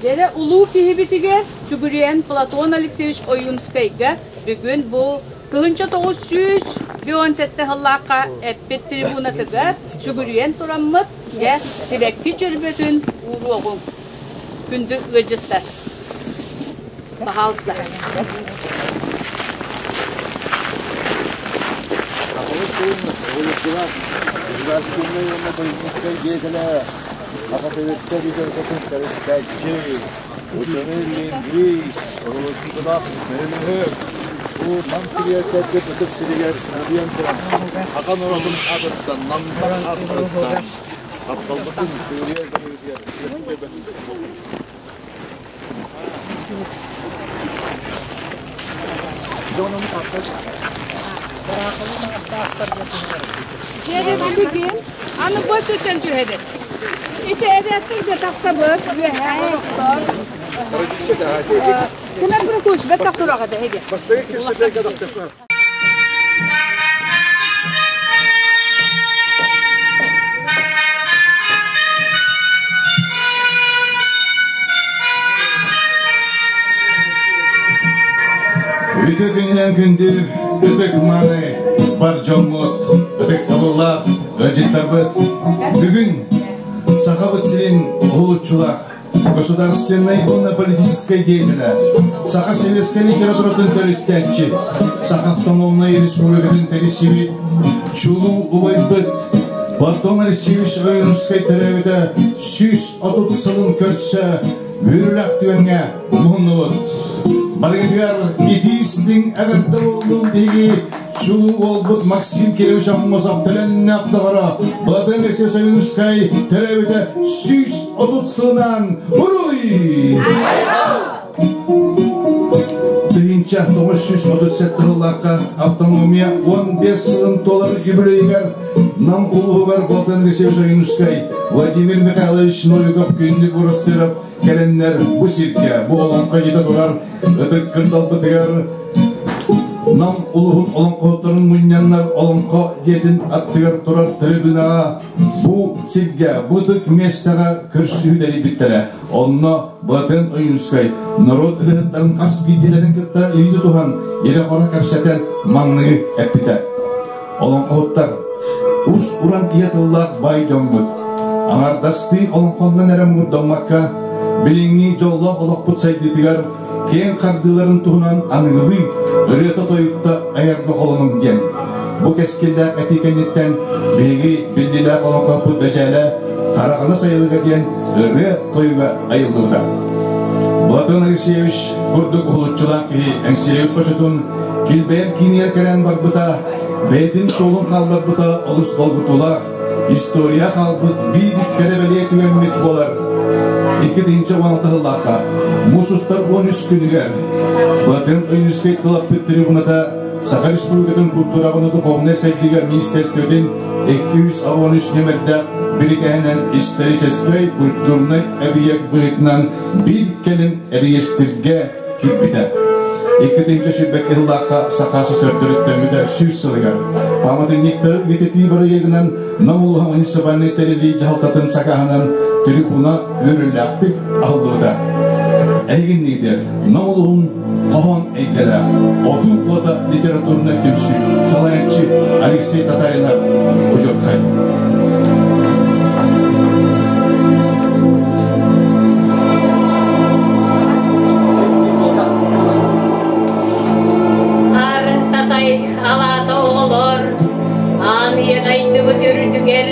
Дьэрэ улуу киһибитигэр сүгүрүйэн Платон Алексеевич Ойуунскайга бүгүн бу 1917 сыллаахха эппит трибунатыгар сүгүрүйэн тураммыт, дьэ, сибэкки чөрбөтүн ууруоҕуҥ. Күндү ыалдьыттар. Пожалуйста. Сахабыт сирин уһулуччулаах государственнай уонна политическай деятелэ, Саха Советскай литературатын төрүттээччи, ученый лингвист, уһулуччулаах мөһүлүһүк, бу Нам сириэрдэрбит ытык сиригэр үлүйэн туран, саха норуотун аатыттан, намтан ааттарыттан тапталбытын сүгүрүйэр дьонугар Дьэрэ аны бу өттүттэн түһэбит. Ити эбээттэргэ тахсабыт, үөһээ олохтор. Семен Прокофьевич, бэттэх тураҕа дэһиги. Үтө күнүнэн күндү ытык мааны бар дьоммут, ытык табыллаах ыалдьыттарбыт. Бүгүн Сахабыт сирин уһулуччулаах государственнай уонна политическай деятелэ, саха советскай литературатын төрүттээччи, Саха автономнай республикатын тэрийсибит, чулуу убайбыт Платон Алексеевич Ойуунускай төрөөбүтэ 130 сылын көрсө үөрүүлээх түгэҥҥэ муһуннубут. Барыгытыгар итии-истиҥ эҕэрдэ буоллун биһиги Чулуу уолбут Максим Кирович Аммосов төлөннөөх доҕоро Платон Алексеевич Ойуунускай төрөөбүтэ 130 сылынан уруй! 1937 сыллаахха автономия 15 сылын туолар юбилейигэр Нам улууһугар Платон Алексеевич Ойуунускай, Владимир Михайлович Новиков күннүк Урастыров кэлэннэр бу сиргэ, бу олоҥхо дьиэтэ турар ытык кырдалбытыгар Нам улуһун олоҥхоһуттарын мунньаннар олоҥхо дьиэтин аттыгар турар трибунаҕа бу сиргэ, бу ытык миэстэҕэ көрсүһүү тэрийбиттэрэ. Онно Былатыан Ойуунускай норуот ырыаһыттарын хас биирдиилэрин кытта илии тутуһан, ирэ-хоро кэпсэтэн манныгы эппитэ. Олоҥхоһуттар ус-уран ийэ тыллаах баай дьоммут. Аҥардастыы олоҥхоннон эрэ муҥурдаммакка, билиҥҥи дьоллоох олохпут сайдыытыгар киэҥ хардыыларын туһунан аныгылыы ырыата-тойукта айарга холонуҥ диэн. Бу кэскиллээх этии кэнниттэн биһиги биллиилээх олоҥхоппут Бэдьээлэ Хараҕына сайылыга диэн ырыа-тойуга айыллыбыта. Платон Алексеевич курдук уһулуччулаах киһи Эҥсиэйбит хочотун килбэйэр киинигэр кэлэн барбыта, бэйэтин суолун хаалларбыта олус долгутуулаах, история хаалбыт биир кэрэ-бэлиэ түгэммит буолар. 2016 сыллаахха муус устар 13 күнүгэр Платон Ойуунускай тыл трибуната Саха Республикатын культураҕа духовнай сайдыыга министерствотын 213 нүөмэрдээх бирикээһинэн историческай культурнай эбийиэк быһыытынан биир кэлим реестргэ киирбитэ. 2022 сыллаахха Саха СССР төрүттэммитэ 100 сылыгар пааматынньыктары үйэтитии бырайыагынан Нам улууһа муниципальнай тэриллии дьаһалтатын сакааһынан трибуна үөрүүлээхтик аһыллыбыта. Эһигинниитигэр Нам улууһун хоһоон эйгэлээх Отуу уота литературнай түмсүү салайааччы Алексей Татаринов Удьурхай. Ар татай алаата оҕолор аан ийэ дайдыбыт үрдүгэр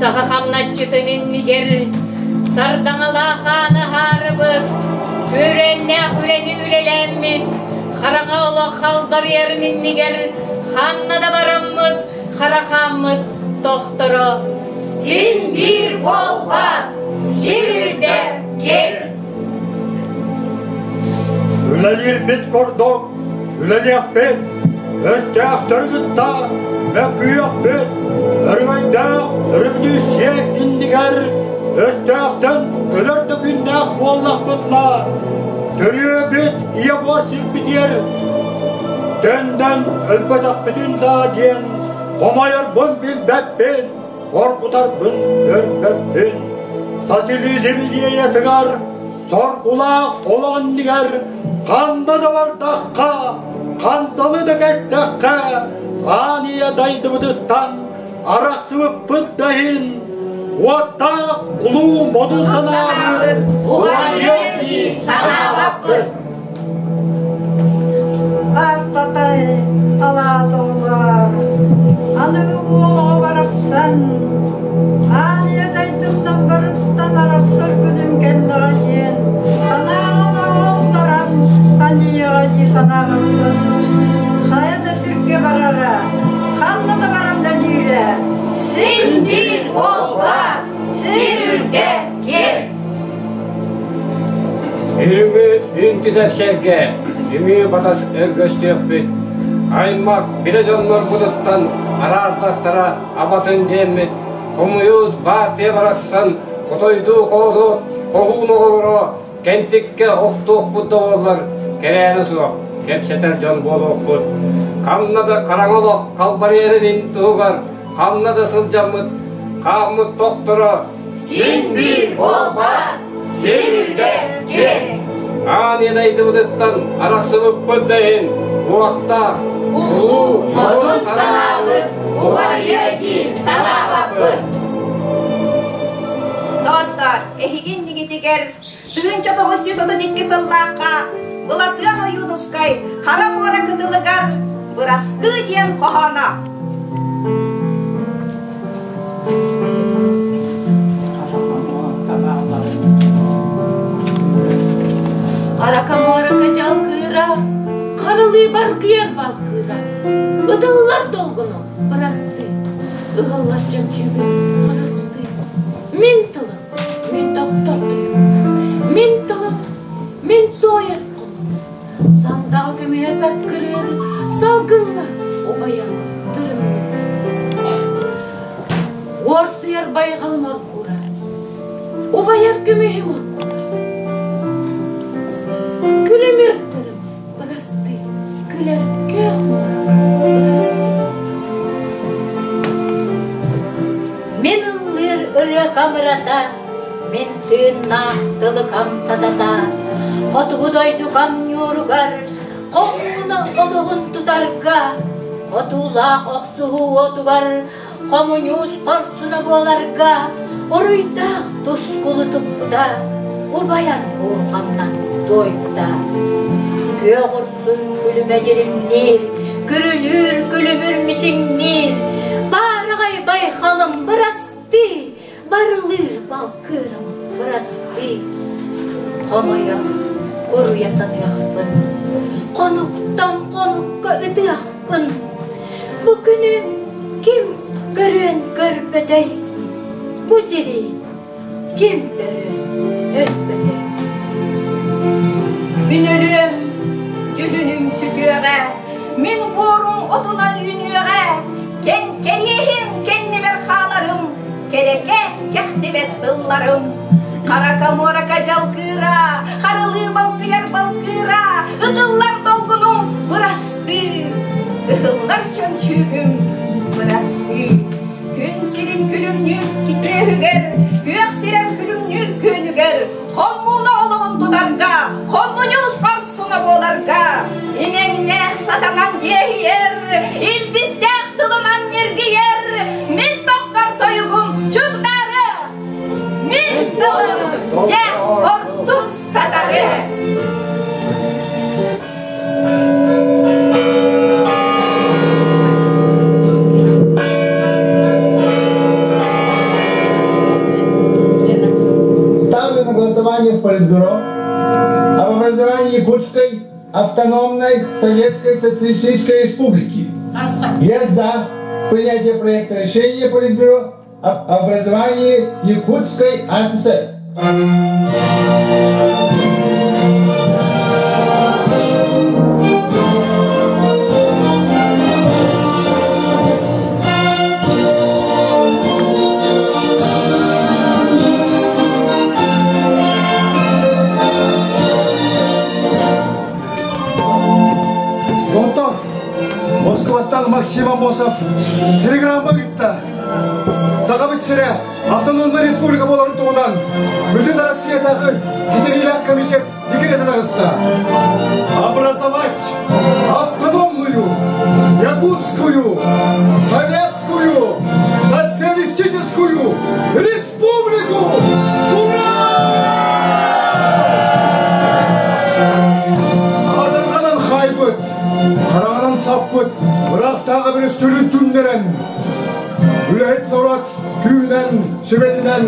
саха хамначчытын иннигэр сардаҥалаах ааны аһаарыбыт күөрэннээх үлэни үлэлээммит хараҥа олох халбарыйарын иннигэр ханна да бараммыт хара хааммыт тохторо син биир буолбат сир үрдэ киэҥ Үлэлиирбит курдук үлэлиэхпит, өстөөхтөрү кытта мөккүйүөхпүт, өрөгөйдөөх өрөбүлүүссүйэ иннигэр өстөөхтөн өлөр да күннээх буоллахпытына, төрүөбүт ийэ буор сирбитигэр төннөн өлбөтөхпүтүн да диэн хомойорбун билбэппин, хоргутарбын көрбөппүн. Социализм идеятыгар. Соргулаах олох иннигэр ханна да бардахха, ханталы да кэттэххэ, аан ийэ дайдыбытыттан арахсыбыппыт да иһин, уоттаах улуу модун санаабыт уһайыа дии санаабаппыт. Артатай алаатоллар, аныгы буолоҕо барахсан, аан ийэ дайдымнан барыттан арахсар күнүм кэллэҕэ диэн, санааҕын оҕолторон, саньыйаҕа дии санаабыппын. Хайа да сиргэ барара, ханна да баран өлүүрэ, Син биир буолба, сир үргэ киэр. Үрүҥү үнтүтэр сэргэ, үҥүү батас өргөстүөхпүт. Аймах билэ дьоннорбутуттан араартахтара абатын диэммит, хомуйуус баартыйа барахсан хотойдуу хоодуот хоһуун оҕолоро кэнтиккэ охтуохпут да буоллар кэрээнэ суох кэпсэтэр дьон буолуохпут. Ханна да хараҥа олох халбарыйарын туһугар ханна да сылдьаммыт хааммыт тохторо Син биир буолбат, сир үрдэ киэҥ. Аан дайдыбытыттан арахсыбыппыт да иһин уохтаах Улуу модун санаабыт убайыа дии санаабаппыт. Доттор, эһиги иннигитигэр 1932 сыллаахха Былатыан Ойуунускай Хара муора кытылыгар Бырастыы диэн хоһооно. Харака муорака дьалкыыра, харылыы баргыйар балкыыра, ытыллар долгуну бырастыы, ыһыллар чөмчүүгүн бырастыы. Мин тылым, мин тохтор тойугум, мин тылым, мин туойар кулум. Сандаҕа көмүһэ саккырыыр, салгыҥҥа убайа тырымныыр. Уорсуйар байҕалым оргуура, убайар көмүһүм оргуура. Күлүмүр тырым бырастыы, күлэр күөх муорака бырастыы. Мин ыллыыр ырыа камерата, мин тыыннаах тылы хамсатата, хотугу дойду хамньууругар хомууна олоҕун тутарга, хотуулаах охсуһуу уотугар хомуньуус хорсуна буоларга уруйдаах тускулу туппута, убайар буурҕаннан туойбута. Күөх урсун күлүмэ дьиримниир, күрүлүүр күлүмүр мичиҥниир, баараҕай байхалым бырастыы, барылыыр балкыырым бырастыы. Хомойо, куруйа саныахпын, хонуктан хонукка ытыахпын. Бу күнү ким көрүөн көрбөтөй, бу сири ким төрүөн өлбөтөй. Мин өлүөм, дьүһүнүм сүтүөҕэ, мин буорум отунан үүнүөҕэ, кэн кэриэһим кэннибэр хааларым, кэрэкэ кэхтибэт тылларым. Харака муорака дьалкыыра, харылыы балкыйар балкыыра, ытыллар долгунум бырастыы, ыһыллар чөмчүүгүм бырастыы. Күн сирин күлүмнүүр күөһүгэр, күөх сирэм күлүмнүүр күөнүгэр, хоммууна олоҕун тутарга, хоммуньуус хорсуна буоларга, имэҥнээх сатанан дьиэһийэр, илбистээх тылынан ньиргийэр, мин тохтор тойугум чугдары, мин тылым дьэ ордук сатары. Ставлю на голосование в Политбюро об образовании Якутской автономной Советской Социалистической Республики. Я за принятие проекта решения Политбюро об образовании Якутской АССР. Доктор, Москваттан Максим Амосов телеграмма ыытта. Сахабыт сирэ Автономная республика буоларын туһунан Бүтүн Россиятааҕы ситэриилээх комитет декретин аҕыста. Образовать автономную Якутскую Советскую Социалистическую Республику! Ура! Адырҕанан хаайбыт, хараҕынан саппыт, ыраахтааҕы бүрүстүлүн түннэрэн, үлэһит норуот күүһүнэн, сүбэтинэн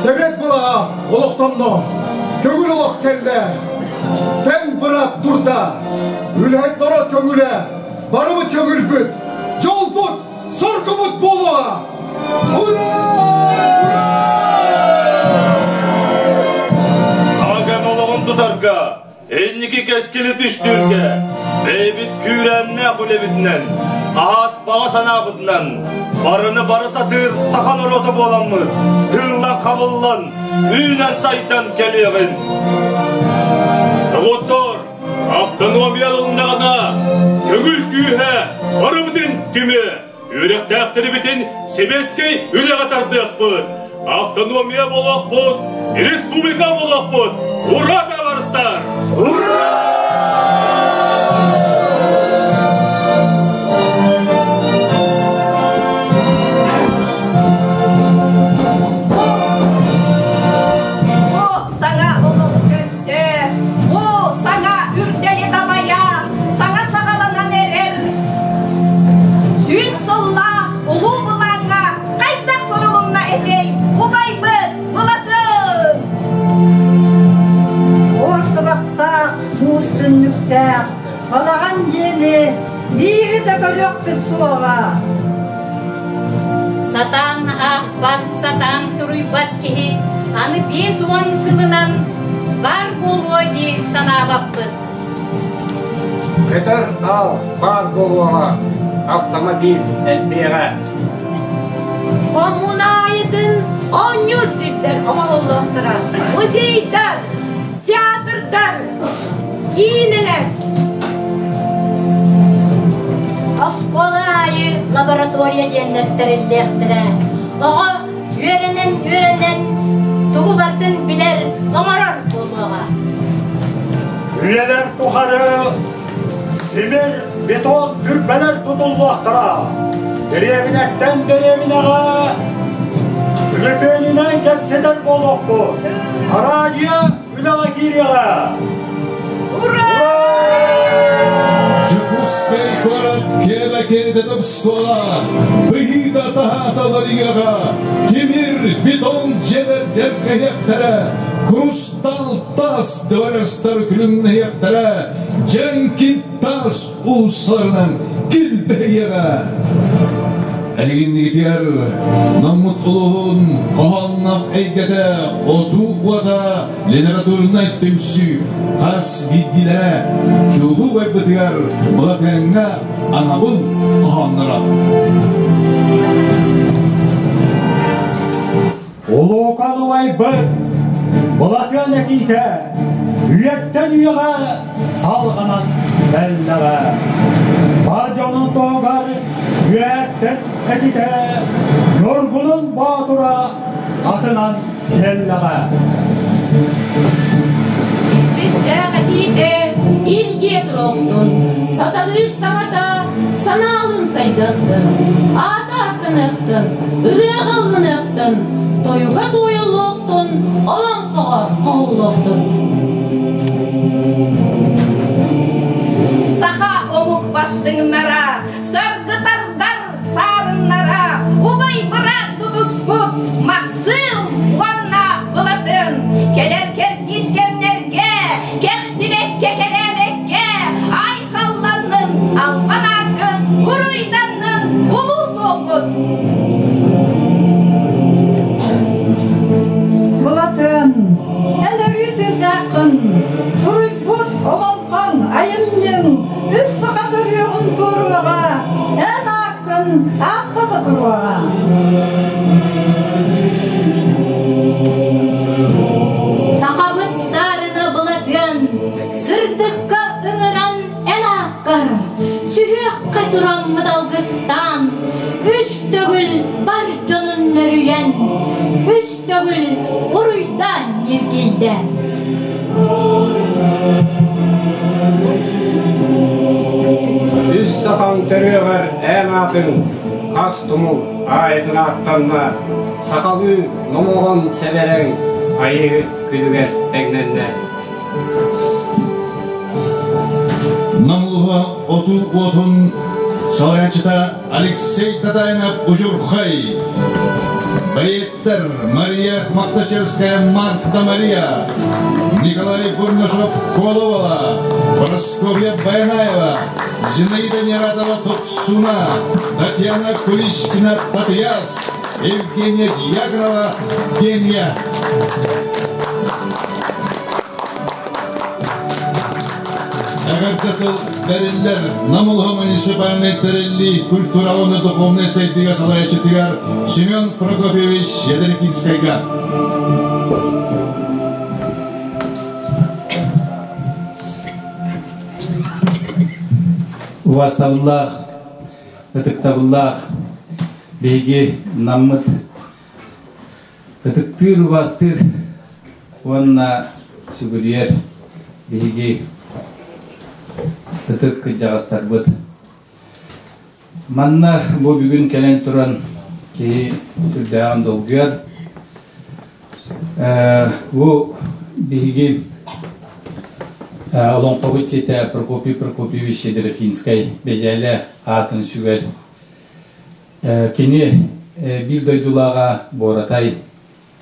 Совет былаҕа олохтонно, көҥүл олох кэллэ, тэҥ быраап турда, үлэһит норуот көҥүлэ, барыбыт көҥүлбүт, дьолбут, соргубут буолуоҕа! Ура! Саҥа кэм олоҕун тутарга Инники кэскили түстүүргэ бэйэбит күүрээннээх үлэбитинэн, аһаас баҕа санаабытынан, барыны бары сатыыр саха норуота буоламмыт, тыыллан хабыллан, үүнэн-сайдан кэлиэҕин. Доҕоттор, автономия ылыннаҕына, көҥүл күүһэ барыбытын түмүө, үөрэхтээхтэрибитин сэбиэскэй үлэҕэ тардыахпыт, автономия буолуохпут, республика буолуохпут! Ура, табаарыстар! Ура! Бу саҥа олоҕу көрсө, бу саҥа үрдэли дабайа, саҥа саҕаланан эрэр 100 сыллаах улуу былааҥҥа хайдах сурулунна этэй, убайбыт Былатын? Ор сабахтаах, муус түннүктээх, балаҕан дьиэни биири да көрүөхпүт суоҕа. Сатаан аахпат, сатаан суруйбат киһи аны 50 сылынан баар буолуо дии санаабаппыт. Көтөр аал баар буолуоҕа, автомобиль элбиэҕэ. Коммунаайытын оонньуур сирдэр оҥоһуллуохтара. Музейдар, театрдар, киинэлэр. Оскуола аайы лаборатория диэннэр тэриллиэхтэрэ. Оҕо үөрэнэн-үөрэнэн тугу барытын билэр, оҥорор буолуоҕа. Үйэлэр тухары тимир, бетон түрбэлэр тутуллуохтара. Дэриэбинэттэн дэриэбинэҕэ төлөпүөнүнэн кэпсэтэр буолуохпут. Араадьыйа үлэҕэ киириэҕэ. Ура! Дьокуускай куорат киэбэ кэритэ тупсуоҕа, быһыыта таһаата уларыйыаҕа, тимир, бетон дьиэлэр дьэргэһиэхтэрэ, хрусталь таас дыбарыастар күлүмнэһиэхтэрэ, дьэҥкир таас уулуссаларынан килбэһиэҕэ. Эһигиннигитигэр Наммыт улууһун хоһоонноох эйгэтэ отуу уота литературнай түмсүү хас биирдиилэрэ чулуу байбытыгар Былатыаҥҥа анабыл хоһоонноро. Улуукан убайбыт Былатыан этиитэ үйэттэн үйэҕэ салҕанан кэллэҕэ. Бар дьонун туһугар үөһэттэн этитэ Ньургунун Боотура атынан сиэллэҕэ. Илбистээх этиитэ илгиэ туруохтун, сатаныыр саҥата санаалын сайдыахтын, аата ааттаныахтын, ырыаҕа ылланыахтын, тойуга туойуллуохтун, олоҥхоҕо хоһуллуохтун. Саха омук бастыҥнара, саргытардар саарыннара, убай быраат тутуспут Максим уонна Былатын кэлэр кэрдиис кэмнэргэ кэхтибэккэ кэлээбэккэ айхалланнын, албан ааккын уруйданнын улуу суолгут! Былатын, эн өрүү тыыннааххын, суруйбут олоҥхоҥ, айымньыҥ үс саха төрүөҕүн туоруоҕа, эн ааккын ааттата туруоҕа. Сахабыт саарына Былатыан, сырдыкка ыҥыран эн ааккар, сүһүөххэ тураммыт алгыстаан, үс төгүл бар дьонун нөрүйэн, биэрдэ. Үс сахам төрүөҕэр эн аатыҥ хас тумул аайытын ааттанна, сахалыы номоҕон сэбэрэҥ айыыһыт күлүгэр тэҥнэннэ. Намылыһа отуу уотун салайааччыта Алексей Татаринов Бужурхай, Бэйэттэр Мария Мактачевская Марта Мария, Николай Бурнашов Коловала, Прасковья Баянаева, Зинаида Нерадова Топсуна, Татьяна Куличкина Татьяс, Евгения Дьяконова Гения. Эҕэрдэ тыл бэриллэр Нам улуһа муниципальнай тэриллии культура уонна духовнай сайдыыга салайааччытыгар Семен Прокопьевич Ядрикинскайга. Убаастабыллаах, ытыктабыллаах биһиги Наммыт Ытыктыыр, убаастыыр уонна сүгүрүйэр биһиги ытык кырдьаҕастарбыт. Манна бу бүгүн кэлэн туран киһи сүрдээҕин долгуйар. Бу биһиги олоҥхобут дьиэтэ Прокопий Прокопьевич Щедрофинскай Бэдьээлэ аатын сүгэр Кини биир дойдулааҕа Буоратай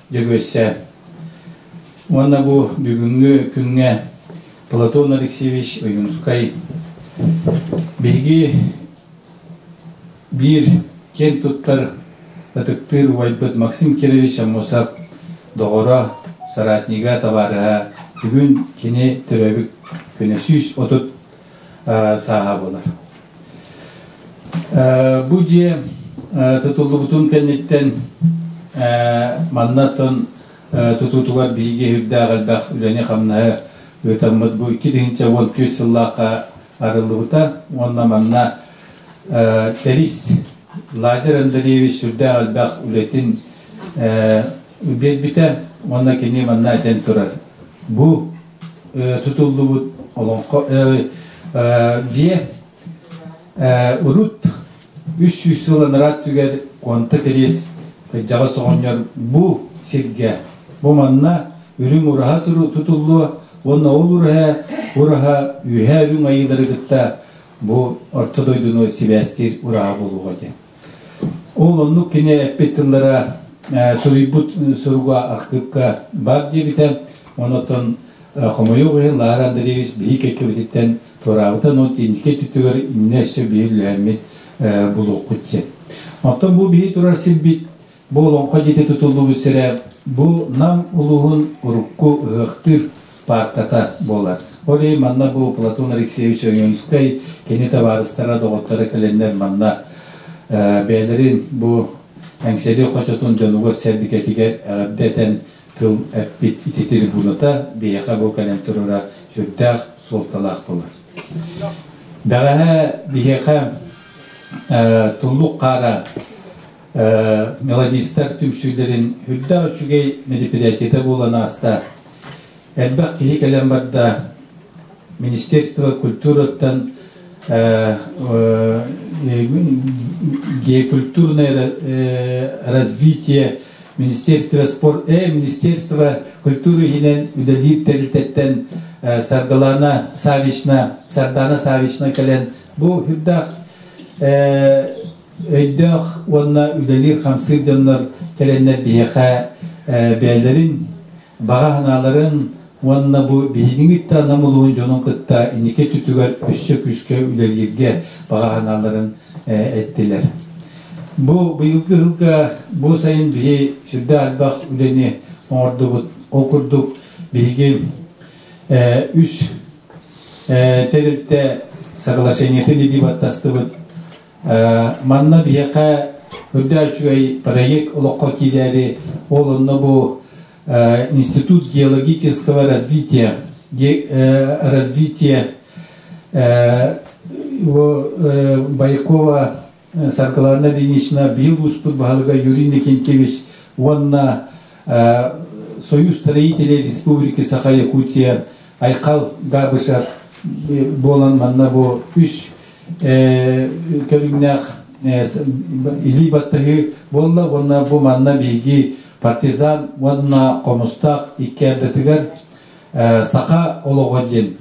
Дьөгүөссэ уонна бу бүгүҥҥү күҥҥэ Платон Алексеевич Ойуунускай биһиги биир киэн туттар ытыктыыр убайбыт Максим Кирович Аммосов доҕоро, соратнига, табаарыһа бүгүн кини төрөөбүт күнэ 130 сааһа буолар. Бу дьиэ тутуллубутун кэнниттэн манна оттон тутуутугар биһиги үрдээх элбэх үлэни-хамнаһы ыытаммыт бу 2014 сыллаахха арыллыбыта уонна манна Тэрис Лазарь Андреевич сүрдээх элбэх үлэтин биэрбитэ уонна кини манна этэн турар. Бу тутуллубут олоҥхо дьиэ урут 300 сыл анараа өттүгэр Куонта Кириэс кырдьаҕас оҕонньор бу сиргэ бу манна үрүҥ ураһа тутуллуо уонна ол ураһа ураһа үөһээ үрүҥ айыылары кытта бу орто дойдуну сибээстиир ураһа буолуоҕа диэн. Ол оннук кини эппит тыллара суруйбут суруга архыыпка баар диэбитэ. Онотон хомойуох иһин Лара Андреевич биһи кэккэбититтэн туораабыта, но инники өттүгэр иннэ өссө биһи үлэһэммит булуохпут диэн. Оттон бу биһи турар сирбит бу олоҥхо дьиэтэ тутуллубут сирэ бу Нам улууһун урукку ыһыахтыыр паарката буолар. Ол иһин манна бу Платон Алексеевич Ойуунускай кини табаарыстара, доҕотторо кэлэннэр манна бэйэлэрин бу Эҥсэли хочотун дьонугар сэрдикэтигэр эҕэрдэ этэн тыл эппит ити трибуната биһиэхэ бу кэлэн турара сүрдээх суолталаах буолар. Бэҕэһээ биһиэхэ Туллук хаара мелодистар түмсүүлэрин үрдээх үчүгэй мероприятиета буолан ааста. Элбэх киһи кэлэн барда. Министерство культураттан геокультурное развитие Министерство спорт, Министерство культуры иһинэн үлэлиир тэрилтэттэн Саргылана Савична, Сардана Савична кэлэн бу үрдээх өйдөөх уонна үлэлиир-хамсыыр дьоннор кэлэннэр биһиэхэ бэйэлэрин баҕа санааларын уонна бу биһигини кытта Нам улууһун дьонун кытта инники өттүгэр өссө күүскэ үлэлииргэ баҕа санааларын эттилэр. Бу быйылгы ыһылга бу сайын биһи сүрдээх элбэх үлэни оҥордубут. Ол курдук биһиги үс тэрилтэ соглашениетын илии баттастыбыт. Манна биһиэхэ үрдээ үчүгэй проект олоххо киирээри, ол онно бу Институт геологического развития, развития Байкова Саргылана Ильинична биир улууспут баһылыга Юрий Никентьевич уонна Союз строителей Республики Саха-Якутия Айхал Габышев буолан манна бу үс көрүҥнээх илии баттаһыы буолла уонна бу манна биһиги партизан уонна хомустаах икки ардытыгар саха олоҕо диэн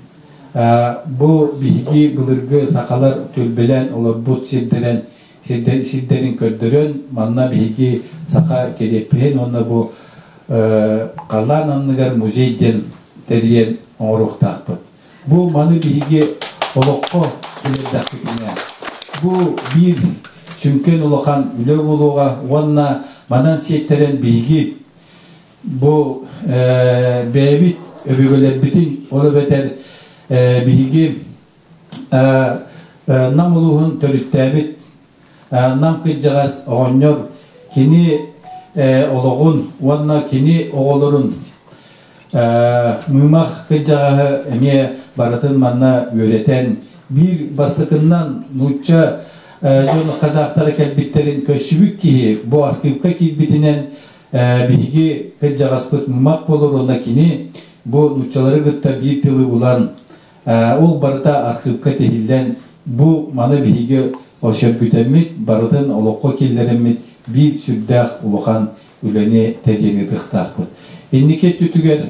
бу биһиги былыргы сахалар түөлбэлээн олорбут сирдэрин сирдэрин көрдөрөн манна биһиги саха кириэппиһин уонна бу халлаан анныгар музей диэн тэрийэн оҥоруохтаахпыт. Бу маны биһиги олоххо киллэрдэхпитинэ, бу биир сүҥкэн улахан үлэ буолуоҕа уонна манан сиэттэрэн биһиги бу бэйэбит өбүгэлэрбитин, ол эбэтэр биһиги Нам улууһун төрүттээбит Нам кырдьаҕас оҕонньор кини олоҕун уонна кини оҕолорун Мыымах кырдьаҕаһы эмиэ барытын манна үөрэтэн, биир бастакыннан нуучча дьон казахтара кэлбиттэрин көрсүбүт киһи бу архыыпка киирбитинэн биһиги кырдьаҕаспыт Мымах буолар уонна кини бу нууччалары кытта биир тылы булан ол барыта архыыпка тиһиллэн бу маны биһиги сөргүтэммит, барытын олоххо киллэрэммит биир сүрдээх улахан үлэни тэрийэн ыытыахтаахпыт. Инники өттүтүгэр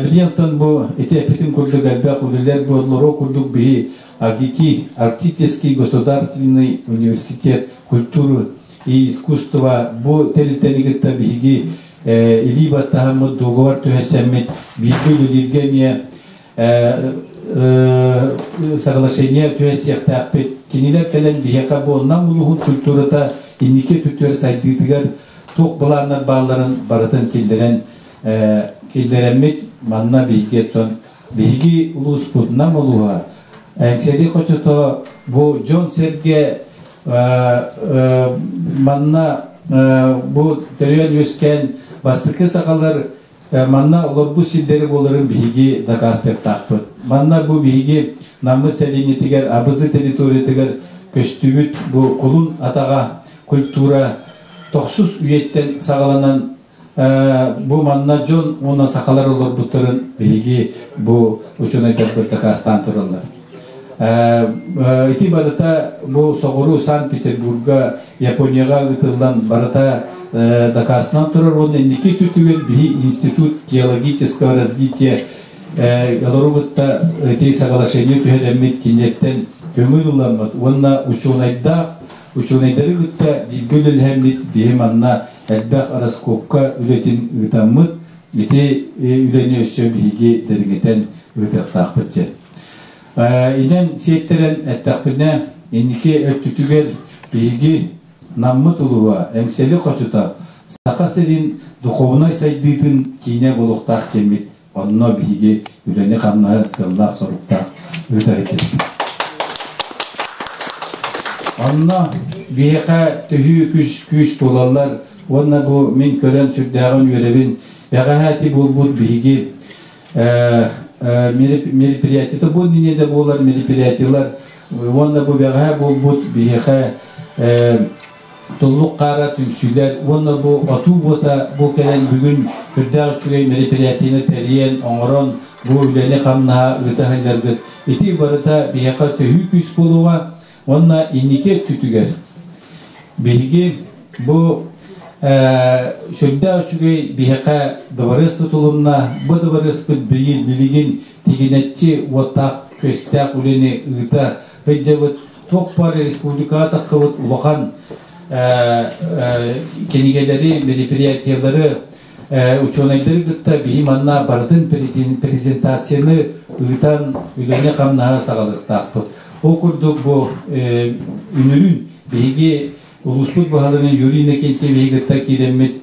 билиэн оттон бу ити эппитим курдук элбэх үлэлэр буоллар, ол курдук биһи АГИКИ, Арктический государственный университет культуры и искусства бу тэрилтэни кытта биһиги илии баттаһаммыт, дуогабар түһэрсэммит, бииргэ үлэлииргэ эмиэ соглашение түһэрсиэхтээхпит. Кинилэр кэлэн биһиэхэ бу Нам улууһун культурата инники өттүтүгэр сайдыытыгар туох былааннар баалларын барытын киллэрэн киллэрэммит манна биһиги оттон биһиги улууспут Нам улууһа Эҥсэли хочото бу дьон-сэргэ манна бу төрүөн үөскээн бастакы сахалар Манна олорбут сирдэри буоларын биһиги дакаастыахтаахпыт. Манна бу биһиги Наммыт сэлиэнньэтигэр Абызы территориятыгар көстүбүт бу кулун атаҕа культура тохсус үйэттэн саҕаланан бу манна дьон уонна сахалар олорбуттарын биһиги бу учуонайдарбыт дакаастаан тураллар. Ити барыта бу соҕуруу Санкт-Петербурга, Японияҕа ыытыллан барыта дакаастанан турар уонна инники түтүгүн биһи Институт геологического развития олору кытта ити соглашение түһэрэммит кинилэртэн көҥүл ыламмыт уонна учуонайдаах учуонайдары кытта бииргэ үлэлэһэммит биһи манна элбэх раскопка үлэтин ыытаммыт ити үлэни өссө биһиги дириҥэтэн ыытыахтаахпыт диэн. Инэн сиэттэрэн эттэхпинэ, инники өттүтүгэр биһиги Наммыт улууһа Эҥсэли хочото Саха сирин духовнай сайдыытын киинэ буолуохтаах диэммит, онно биһиги үлэни-хамнаһы сыаллаах-соруктаах ыыта сылдьабыт. Онно биһиэхэ төһүү күс күүс буолаллар уонна бу мин көрөн сүрдээҕин үөрэбин. Бэҕэһээ ити буолбут биһиги мероприятиета бу иннинэ да буолар мероприятиелар уонна бу бэҕэһээ буолбут биһиэхэ туллук хаара түмсүүлэр уонна бу отуу буота бу кэлэн бүгүн үрдээх үчүгэй мероприятиены тэрийэн оҥорон бу үлэни хамнаһа ыыта сылдьаргыт ити барыта биһиэхэ төһүү күүс буолуоҕа уонна инники өттүтүгэр Биһиги бу сүрдээх үчүгэй биһиэхэ дыбарыас тутулунна. Бу дыбарыаспыт билигин тигинэччи уоттаах көстөөх үлэни ыыта сылдьабыт. Туох баар республикаҕа таххыбыт улахан кинигэлэри, мероприятиелары, учуонайдары кытта биһи манна барытын презентацияны ыытан үлэни-хамнаһы саҕалыахтаахпыт. Ол курдук бу үнүрүүн Биһиги улууспут баһылыгын Юрий Иннокентьевиһи кытта киирэммит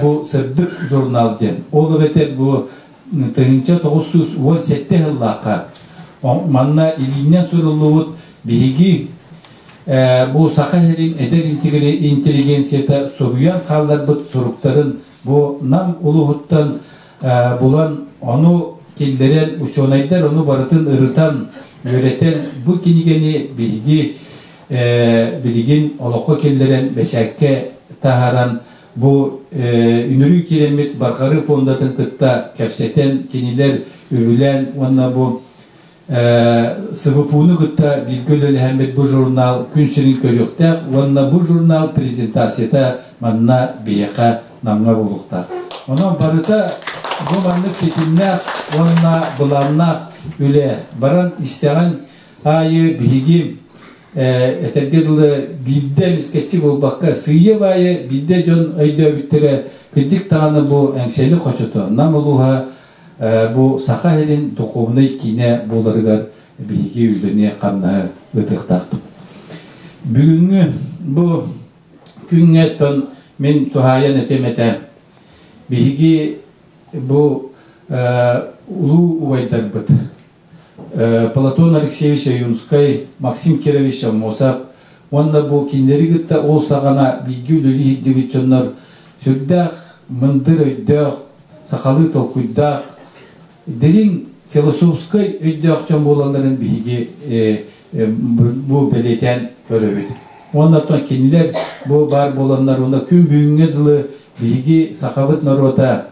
бу «Сырдык журнал» диэн. Ол эбэтэр бу 1917 сыллаахха манна илиинэн суруллубут биһиги бу Саха сирин эдэр интеллигенцията суруйан хаалларбыт суруктарын бу Нам улууһуттан булан ону киллэрэн учуонайдар ону барытын ырытан үөрэтэн бу кинигэни биһиги билигин олоххо киллэрэн бэчээккэ таһааран бу үнүрүү киирэммит Барҕарыы фондатын кытта кэпсэтэн, кинилэр үбүлээн уонна бу СВФУ-ну кытта бииргэ үлэлэһэммит бу журнал күн сирин көрүөхтээх уонна бу журнал презентацията манна биһиэхэ Намҥа буолуохтаах. Онон барыта бу маннык ситимнээх уонна былааннаах үлэ баран истэҕин аайы биһиги этэргэ дылы биирдэ эмискэччи буолбакка сыыйа-баайа биирдэ дьон өйдөөбүттэрэ кырдьык даҕаны бу Эҥсиэли хочото Нам улууһа бу Саха сирин духовнай киинэ буоларыгар биһиги үлэни-хамнаһы ыытыахтаахпыт. Бүгүҥҥү бу күҥҥэ тон мин туһаайан этим этэ. Биһиги бу улуу убайдарбыт Платон Алексеевич Ойуунскай, Максим Кирович Аммосов уонна бу кинилэри кытта ол саҕана бииргэ үлэлии сылдьыбыт дьоннор сүрдээх мындыр өйдөөх, сахалыы толкуйдаах, дириҥ философскай өйдөөх дьон буолалларын биһиги бу бэлиэтээн көрөбүт. Уонна оттон кинилэр бу баар буоланнар уонна күн бүгүҥҥэ дылы биһиги сахабыт норуота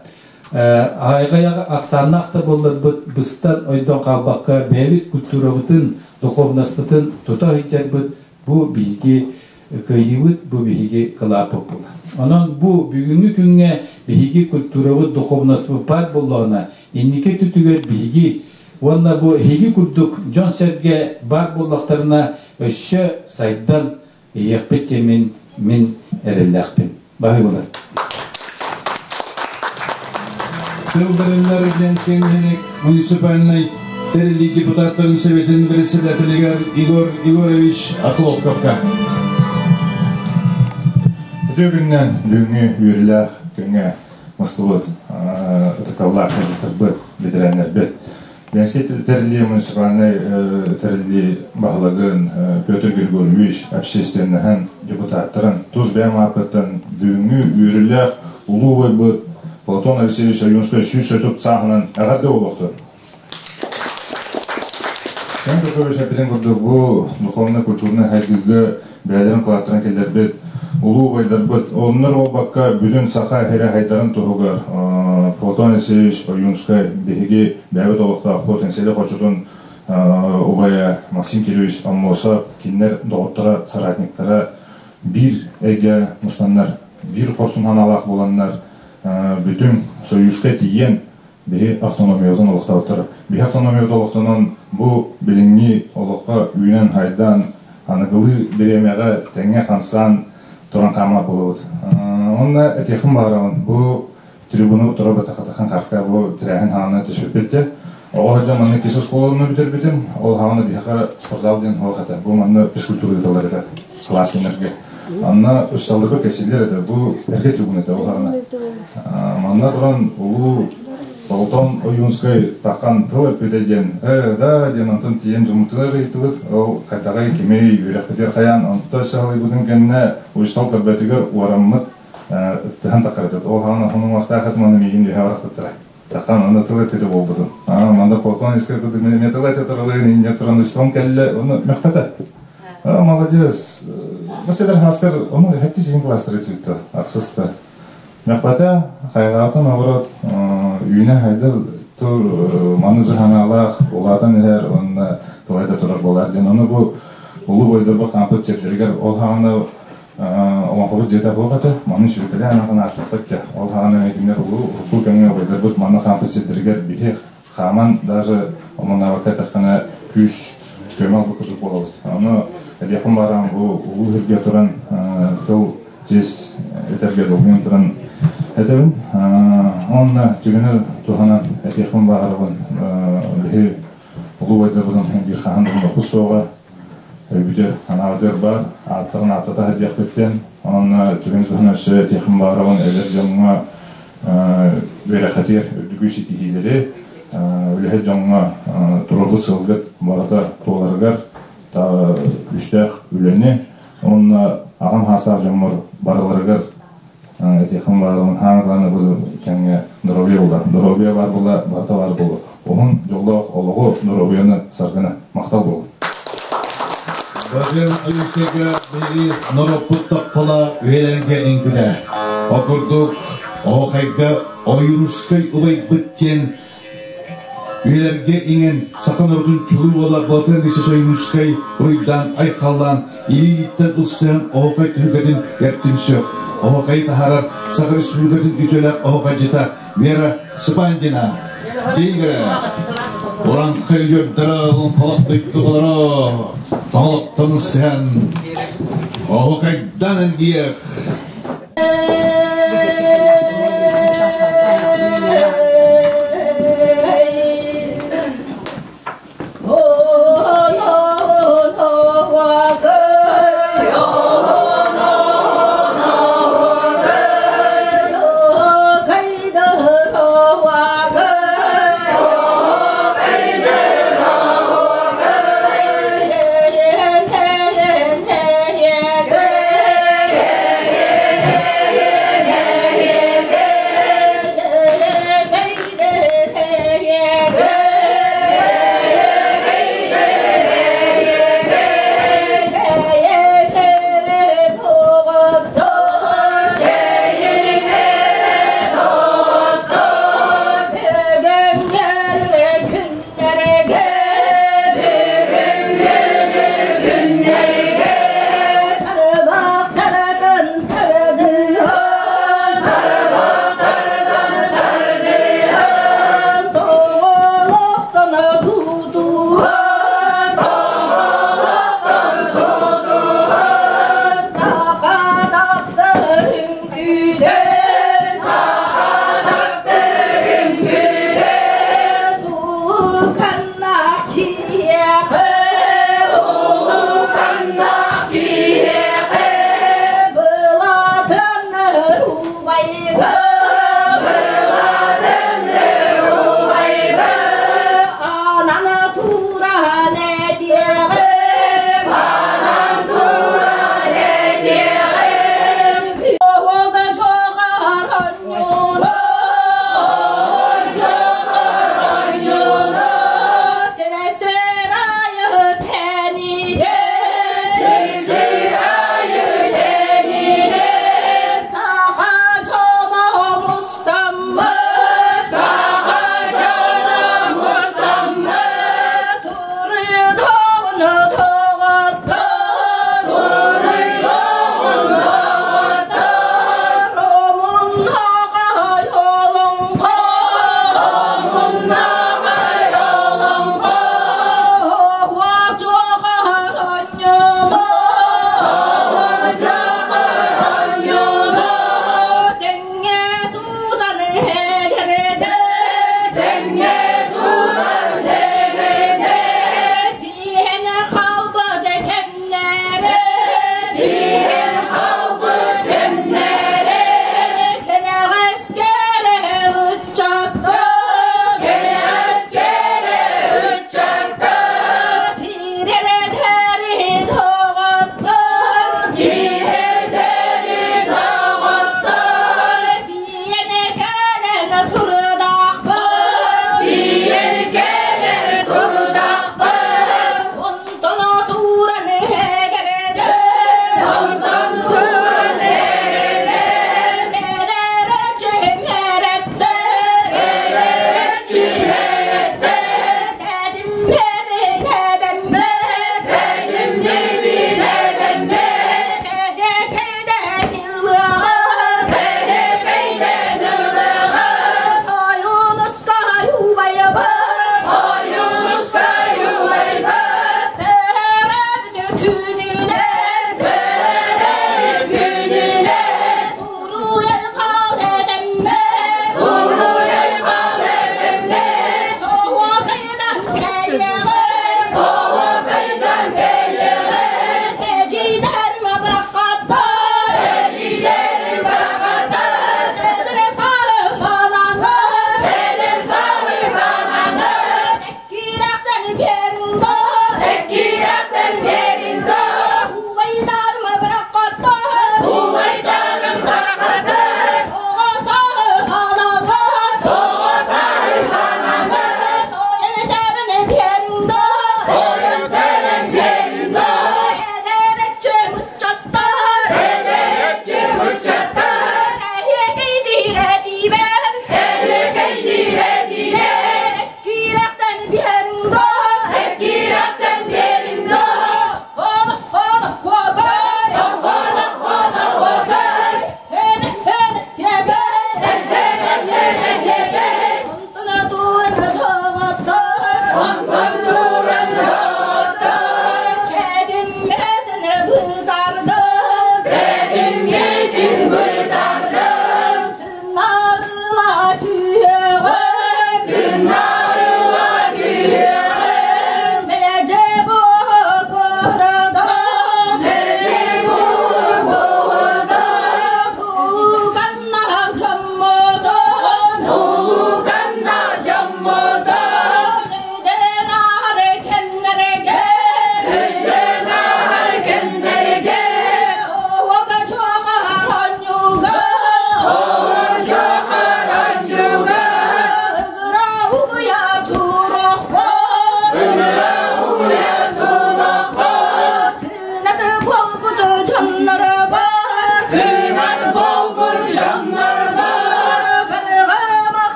аҕыйах ахсааннаах да буолларбыт быстан ойдон хаалбакка бэйэбит культурабытын, духовностьпытын тута сылдьарбыт бу биһиги кыайыыбыт, бу биһиги кылааппыт буолар. Онон бу бүгүҥҥү күҥҥэ биһиги культурабыт, духовностьпыт баар буоллаҕына, инники өттүгэр биһиги уонна бу эһиги курдук дьон-сэргэ баар буоллахтарына өссө сайдан иһиэхпит диэн мин, мин эрэллээхпин. Баһыыбалар. Тыл бэриллэр Ленскэй нэһилиэк муниципальнай тэриллии депутаттарын советын председателигэр Егор Егорович Охлопковка. Үтүө күннэн бүгүҥҥү үөрүүлээх күҥҥэ мустубут ытыктабыллаах ыалдьыттарбыт, ветераннарбыт. Ленскэй тэриллии муниципальнай тэриллии баһылыгын Петр Григорьевич общественноһын депутаттарын тус бэйэм ааппыттан бүгүҥҥү үөрүүлээх улуу убайбыт Платон Алексеевич Ойуунскай 130 сааһынан эҕэрдэ буолуохтун! Семен Петрович эппитин курдук бу духовнай-культурнай хайдыыга бэйэлэрин кылааттарын киллэрбит улуу убайдарбыт оннор буолбакка бүтүн саха сирэ хайдарын туһугар Платон Алексеевич Ойуунскай биһиги бэйэбит олохтоохпут Эҥсиэли хочотун убайа Максим Кириллович Аммосов кинилэр доҕотторо соратниктара биир эйгэ мустаннар биир хорсун санаалаах буоланнар бүтүн Союзка тиийэн биһи автономиябытын олохтообуттар. Биһи автономиябыт олохтонон бу билиҥҥи олоххо үүнэн-хайдан, аныгылыы бириэмэҕэ тэҥҥэ хамсаан туран хаамар буолабыт. Онно этиэхпин баҕарабын, бу трибуну тура бытахатахан харска бу тэрээһин хаана түспүппүт де. Оҕо сылдьан манна кис оскуоланы бүтэрбитим, ол хаана биһиэхэ спортзал диэн суох этэ. Бу манна физкультура ыыталлар этэ, кылаас күннэргэ. Анна учууталларга кэпсииллэр этэ, бу эргэ трибуна этэ ол хаана. Манна туран улуу Болтон Ойуунскай таххан тыл эппитэ диэн, ээ да диэн онтон тиийэн дьоммутугар ыйыттыбыт, ол хайдаҕый кимий үөрэхпитигэр хайаан, онто саҕалыйбытын кэннэ учуутал көрбөтүгэр уораммыт ыттыһан таххарытыт. Ол хаҕан оһон уҥуохтаах этим, аны миигин үөһэ барахпыттара. Таххан аны тыл эппитэ буолбутум. Манда Платон Искер курдук мен тыл этэ туралыын инньэ туран учууталым кэллэ, оны мөхпөтө. Молодец. Баччалар хаастар, ону хэттис син класстар этибитте, ахсыста. Мөхпөтө, хайҕаатын наоборот, үүнэ хайдар тур маны жаһанаалаах улаатан иһэр уонна тыл этэ турар буолар диэн. Ону бу улуу бойдорбо хаампыт сирдэригэр ол хаҕана олоҥхобут дьиэтэ суох этэ, маны сүрүкэлээн ахан ааспаппыт дьэ. Ол хаҕана кинилэр улуу урукку кэмҥэ убайдарбыт манна хаампыт сирдэригэр биһи хааман даже омуннаабакка эттэххинэ күүс көмө албыт курдук буолабыт. Ону этиэхпин баарам бу улуу сиргэ туран тыл чиэс этэргэ долгуйан туран этэбин. Онно түгэнэр туһанан этиэхпин баҕарабын биһи улуу убайдарбытын биир хаһан да хус суоҕа өйбүтэр анаабытыгар баар ааттарын ааттата сылдьыахпыттан онно түгэн туһанан өссө этиэхпин баҕарабын эдэр дьоҥҥо үөрэххитигэр үрдүкү ситиһиилэри үлэһит дьоҥҥо туруорбут сылгыт барыта туоларыгар күүстээх үлэни уонна аҕам саастаах дьоммор барыларыгар этиэхпин баҕарабын хаан даҕаны бу кэмҥэ доруобуйа буолар доруобуйа баар буолла барыта баар буолуо уһун дьоллоох олоҕу доруобуйаны саргыны махтал буолун Бажен Ойуускайга биһиги норуоппут таптала үйэлэргэ иҥпитэ. Ол курдук, Оһуохайга Ойуунускай убайбыт диэн үйэлэргэ иҥэн саха норуотун чулуу уола Былатыан Алексеевич Ойуунускай уруйдаан айхаллаан илииттэн ылсыһан оһуохай түһүлгэтин эртимсүөх оһуохайы таһаарар Саха Республикатын үтүөлээх оһуохайдьыта Вера Сыпандина Тигрэ Ураҥхай үөрдэрэ олоҥхолоттойдулара тоҥолоктон ылсыһан оһуохайдаан эргийиэх.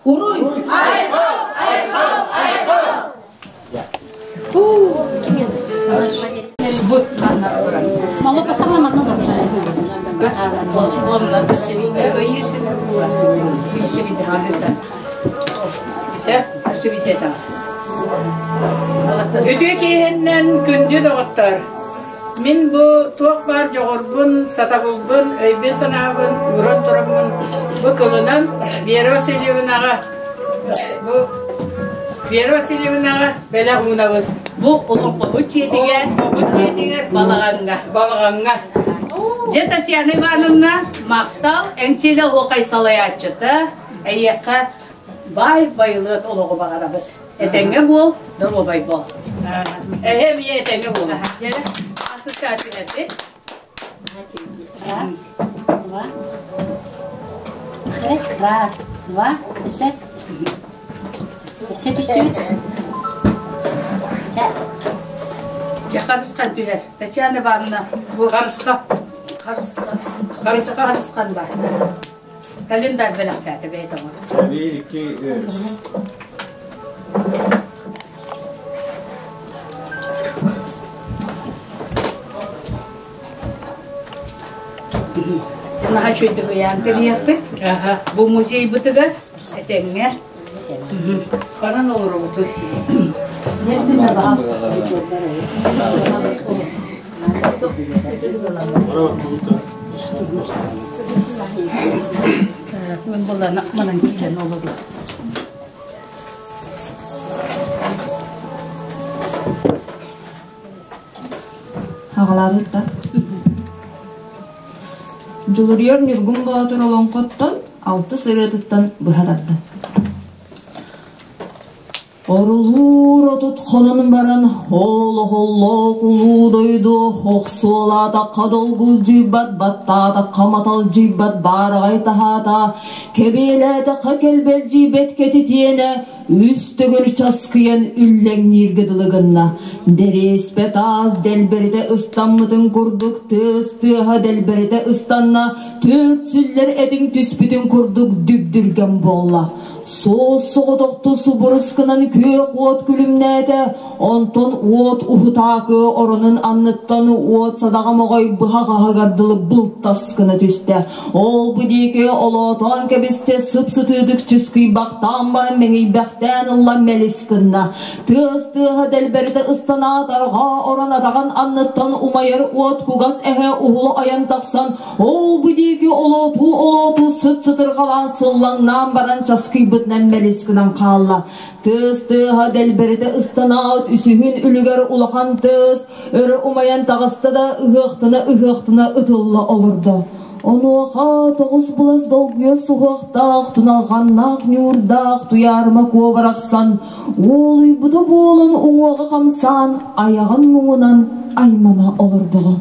Уруй! Айхал! Айхал! Айхал! Мало поставила манна. Үтүө киэһэннэн күндү доҕоттор! Мин бу туох баар дьоҕурбун, сатабылбын, өйбүн-санаабын ууран тураммын бу кылынан Вера Васильевнаҕа бу Вера Васильевнаҕа бэлэх уунабын. Бу олоҥхобут дьиэтигэр, Олоҥхобут дьиэтигэр балаҕаҥҥа. Балаҕаҥҥа. Дьэ Татьяна Ивановна, махтал, Эҥсиэлэ оһуохай салайааччыта, эйиэхэ баай байылыат олоҕу баҕарабыт. Этэҥҥэ буол, доруобай буол. Эһэ эмиэ этэҥҥэ буолун. Дьэ, артыска түһэрбит. Раз, два, раз, два, үсэ. Өссө түстүбүт. Дьэ, харысхан түһэр. Татьяна Ивановна, бу харысха. Харысхан. Харысхан бар. Календарь бэлэхтээтэ бэйэтэ оҥорор. Bir, iki, üç. Наһаа үчүгэйдик ыйаан кэбиһиэхпит. Бу музейбытыгар этэҥҥэ. Ханан олоробутуй? Мен булана манан киирэн олору. Аҕалаабыт да. Дьулуруйар Ньургун Боотур олоҥхоттон алтыс ырыатыттан быһа тарда. Орулуур отут хонон баран, ол оһоллоох улуу дойду охсуолаатахха долгулдьуйбат, баттаатахха маталдьыйбат баараҕай таһаата, кэбиэлээтэххэ кэлбэлдьийбэт кэтитиэнэ үс төгүл часкыйан үллэҥнииргэ дылы гынна. Дэриэспэ таас дэлбэритэ ыстаммытын курдук тыас тыаһа дэлбэритэ ыстанна, түөрт сүллэр этиҥ түспүтүн курдук дүбдүргэн буолла. Суос соҕотохту субурус гынан күөх уот күлүмнээтэ, онтон уот уһутаакы оронун анныттан уот садаҕа моҕой быһах аһыгар дылы былтас гына түстэ. Ол бу диэки олоотоон кэбистэ сып-сытыытык чыскыйбахтаан баран мэҥийбэхтээн ылла мэлис гынна. Тыас тыаһа дэлбэритэ ыстанаат арҕаа орон атаҕын анныттан умайар уот кугас эһэ уһулу айан тахсан ол бу диэки олоотуу-олоотуу сыт-сытырҕалаан сыллаҥнаан баран часкыйбытынан мэлис гынан хаалла. Тыас тыаһа дэлбэритэ ыстанаат үсүһүн үлүгэр улахан тыас өрө умайан таҕыста да ыһыахтана-ыһыахтана ытылла олордо. Онуоха тоҕус булас долгуйар суһуохтаах, туналҕаннаах ньуурдаах туйаарыма куобарахсан, уолуйбута буолан уҥуоҕа хамсаан, айаҕын муҥунан аймана олордоҕо.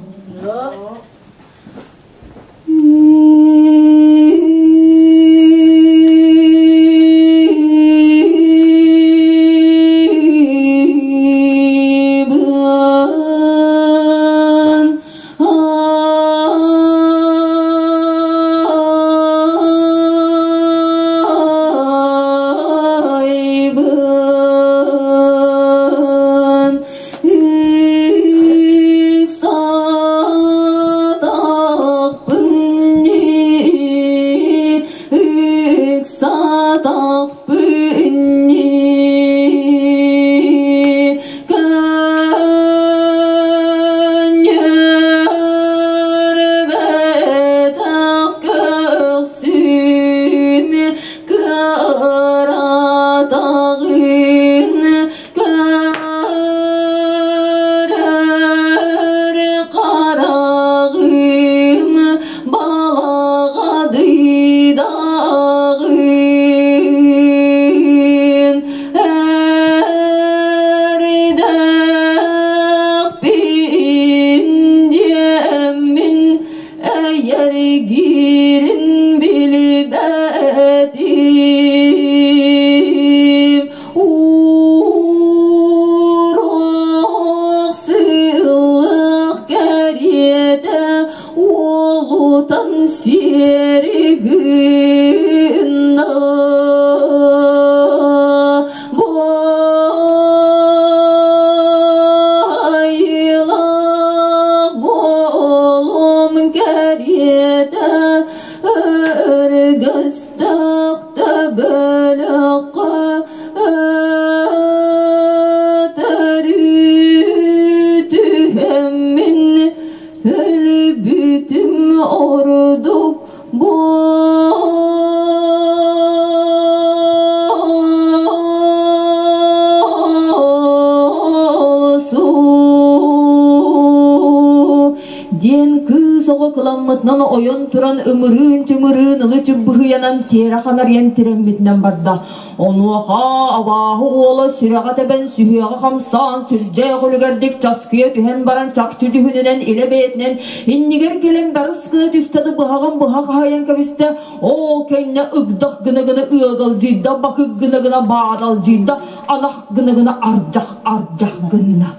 оҕо кыламмытынан ойон туран ымырыын-чымырыын ылы-чып быһыйанан тиэрэ ханарыйан тирэммитинэн барда. Онуоха абааһы уола сүрэҕэ тэбэн сүһүөҕэ хамсаан сүрдээх үлүгэрдик часкыйа түһэн баран чахчы дьүһүнүнэн илэ бэйэтинэн иннигэр кэлэн барыс гына түстэ да быһаҕын быһа хаһайан кэбистэ. Ол кэннэ ыгдах гына-гына ыагалдьыйда, бакык гына-гына баадалдьыйда, анах гына-гына ардьах-ардьах гынна.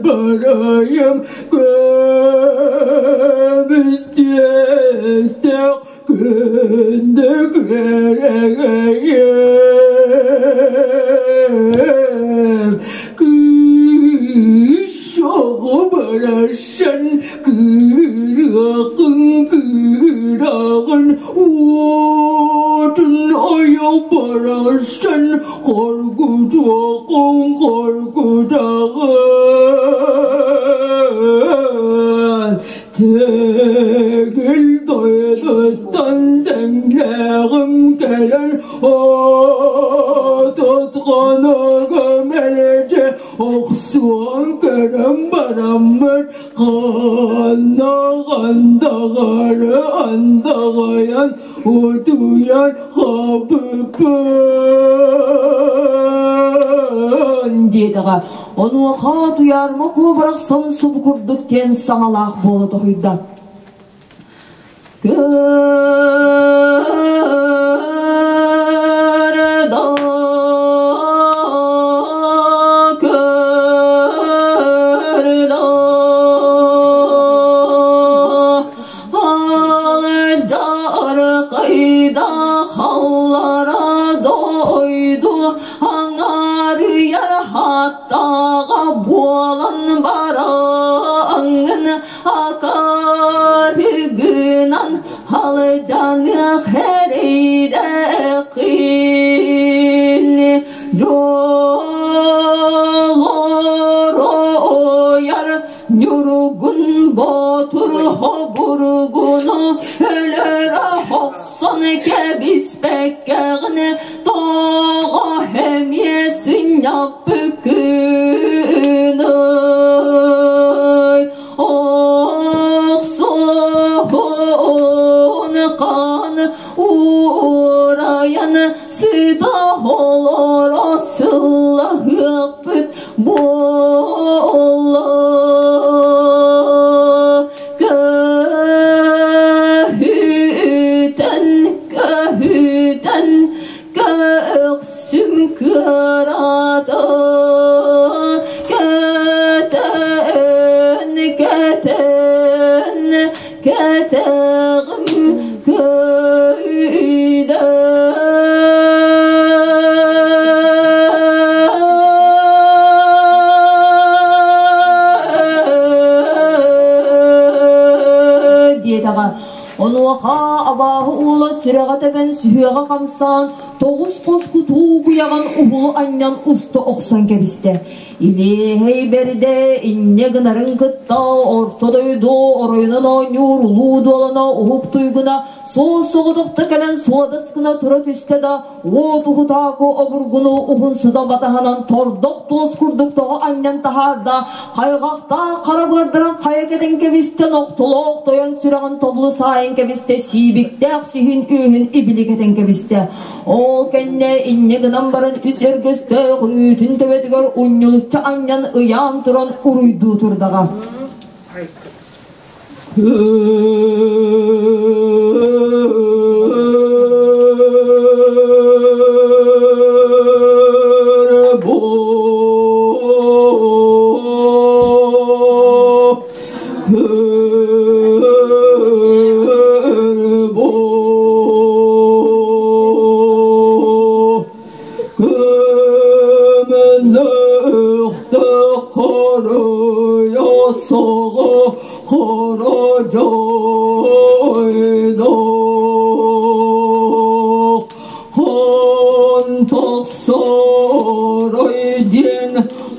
Барайым көмүс түөстээх күндү күөрэгэйим кыыс оҕо барахсан кыырыахын кыыраҕын уотун ойох барахсан хоргутуохун хоргутаҕын Тегил дойдуттан тэҥнээҕим кэлэн отутхоного мэлдьи охсуон көрөн бараммыт ханнаҕан даҕары андаҕайан утуйан хаппыппын диэтэҕэ. Онуоха Туйаарма куо барахсан субу курдук диэн саҥалаах буола тоһуйда. Көрө көрө Алдьархайда халлара дойду аҥаарыйар хаттаҕа буолан бараҥҥын акаарыгынан халдьаныах эрэйдэххин дьолоруйар Ньургун Боотур хобургуну өлөрө охсон кэбиспэккэҕин тоҕо эмиэ сынньаппыккыный охсуһун хаан уурайан сыта олоро сыллаһыахпыт буолла көһүтэн көһүтэн көхсүм кыараата кэтэн кэтэн кэтэҕим көйдө диэтэҕэ. Онуоха абааһы уула сүрэҕэ тэбэн сүһүөҕэ хамсаан, тоҕус хос кутуу куйаҕын уһулу анньан уста охсон кэбистэ. Илиэһэй бэрдэ инньэ гынарын кытта орто дойду оройунан оонньуур улуу дуолана уһук туйгуна суос-соҕотохто кэлэн суодас гына тура түстэ да уот уһутааку обургуну уһун сыта батаһынан тордох туос курдук тоҕо анньан таһаарда, хайҕахтаах хара быардарын хайа кэтэн кэбистэ, нохтолоох тойон сүрэҕин тобулу саайан кэбистэ, сиибиктээх сиһин үөһүн ибили кэтэн кэбистэ. Ол кэннэ инньэ гынан баран үс өргөстөөх үҥүүтүн төбөтүгэр унньулучча анньан ыйаан туран уруйдуу турдаҕа. Көмөнөхтө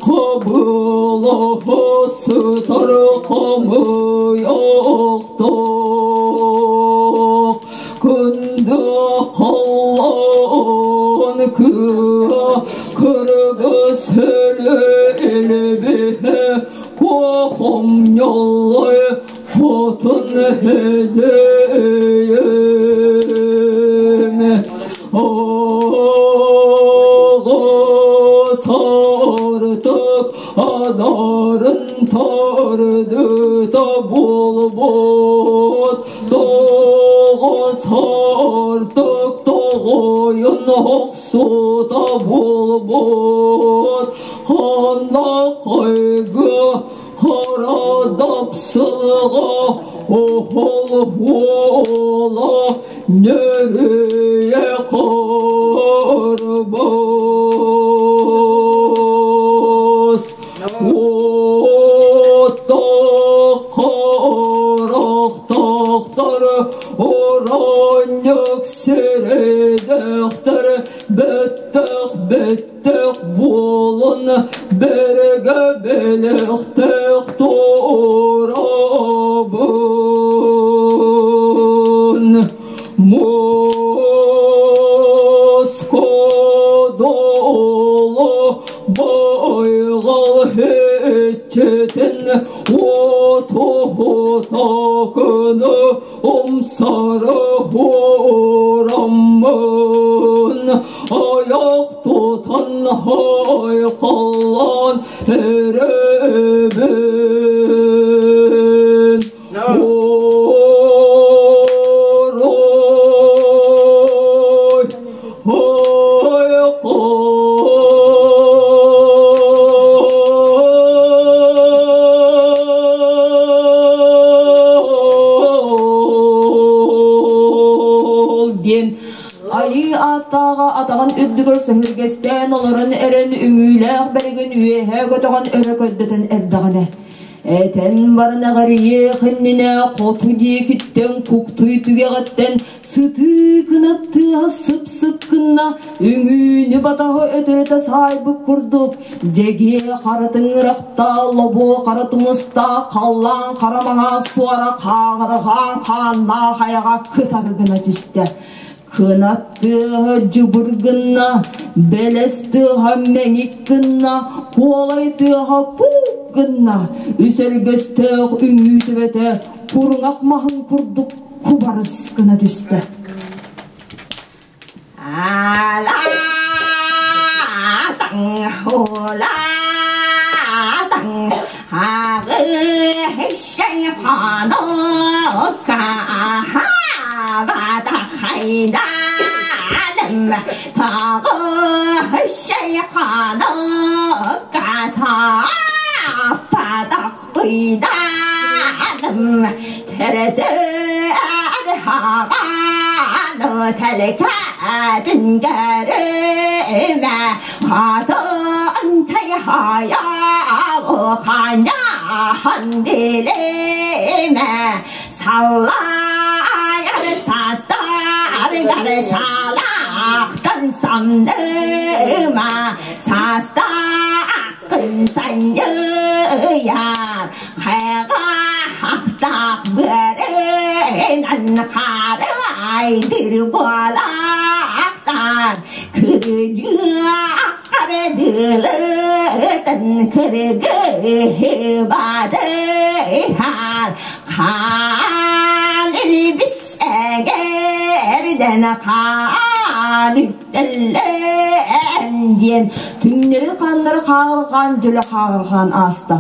Хабылаһа сытар хамыйахтаах Күндү халлаан кыа кыргыз өлө элбиһэ куохомньоллой хотун эдейем Оҕо сартык адарын тардыта буолбут Тоҕо сартык тоҕойун охсута буолбут Ханна хайгы хара дапсылга оһол уола нөрүйэ карбас Оттох харахтахтар оранньык сирэйдэхтэр бэттэх бэттэх буолан бэргэ бэлэхтээх туорабын Москва доло байҕал иччитин отуһутакыны умсары хуораммын аяқ тутан айқаллаан эрэбин Орой айқал диэн Айыы ааттааҕа атаҕын үрдүгэр сөһүргэстээн олорон эрэн үҥүүлээх бэригин үөһэ көтөҕөн өрө көрдөтөн эрдэҕинэ Этэн баран эҕэрийиэх иннинэ хоту диэкиттэн куктуй түгэҕиттэн сытыы кынат тыаһа сып-сып гынна, үҥүүнү батаһы өтөрүтэ саайбыт курдук, дьэгиэ хара тыҥырахта, лобуо хара тумуста, халлаан хара маҥаас суора хааҕырҕаан хааннаах айаҕа кытар гына түстэ. Кынат тыаһа дьыбыр гынна, бэлэс тыаһа мэҥик гынна, куолай тыаһа куук гынна, үс өргөстөөх үҥүү төбөтө куруҥах маһын курдук кубарыс гына түстэ. Диэн түҥнэри ханнары хааҕырҕаан дьөлө хааҕырҕаан ааста.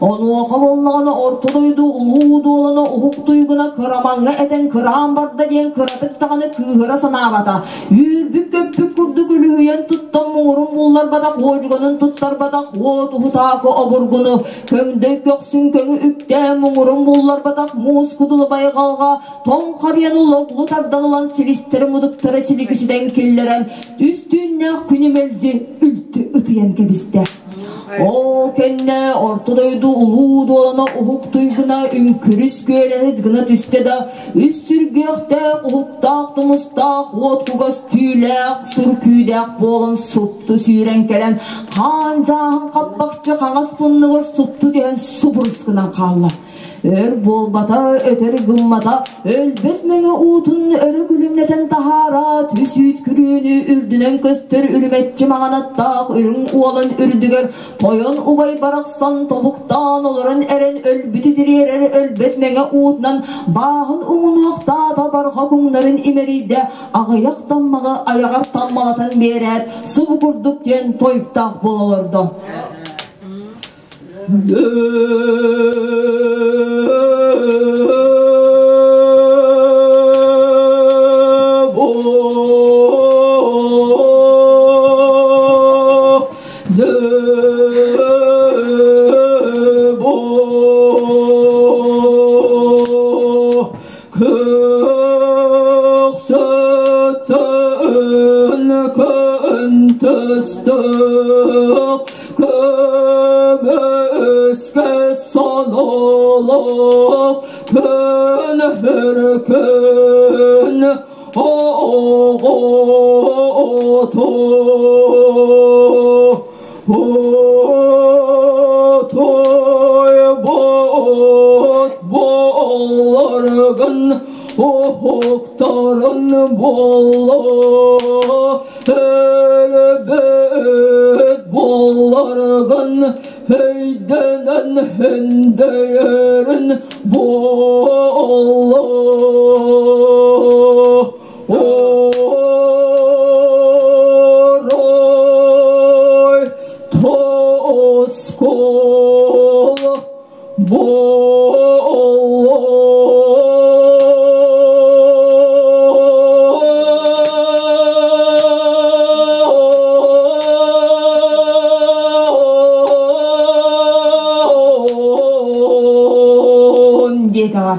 Онуоха буоллаҕына орто дойду улуу дуолана уһук туйгуна кырамаҥҥа этэн кыраан барда диэн кыратык даҕаны кыыһыра санаабата. Үүрбүт-көппүт курдук үлүһүйэн туттан муҥурун булларбатах, уодьуганын туттарбатах уот уһутаакы обургуну, көҥдөй көхсүн көҥү үктээн муҥурун булларбатах муус кудулу байҕалга тоҥ харыйаны логлу тардан ылан силистэри мудуктары силигичитэн киллэрэн үс түүннээх күнү мэлдьи үлтү ытыйан кэбистэ. Ол кэннэ орто дойду улуу дуолана уһук туйгуна үҥкүрүс күөлэһис гына түстэ да, үс сүргүөхтээх, уһуктаах тумустаах, уот кугас түүлээх, сур күүдээх буолан супту сүүрэн кэлэн, хаан дьааһын хаппахчы хаҥас муннугар супту түһэн субурус гынан хаалла. Өр буолбата, өтөр гыммата, өлбөт мэҥэ уутун өрө күлүмнэтэн таһаараат, үс үүт күрүөнү үрдүнэн көстөр үрүмэччи маҕанаттаах үрүҥ уолан үрдүгэр тойон убай барахсан тобуктаан олорон эрэн өлбүтү тириэрэр өлбөт мэҥэ уутунан бааһын уҥунуохтаата барҕа куҥнарын имэрийдэ, аҕыйах таммаҕы айаҕар таммалатан биэрээт, субу курдук диэн тойуктаах буола олордо. Көмүскэ сонолох күн күн оҕото Отойбот болларгын уһуктарын болла Өлбөт болларгын өйдөнөн хөндөйөрүн болла Орой тоскол диэтэҕэ.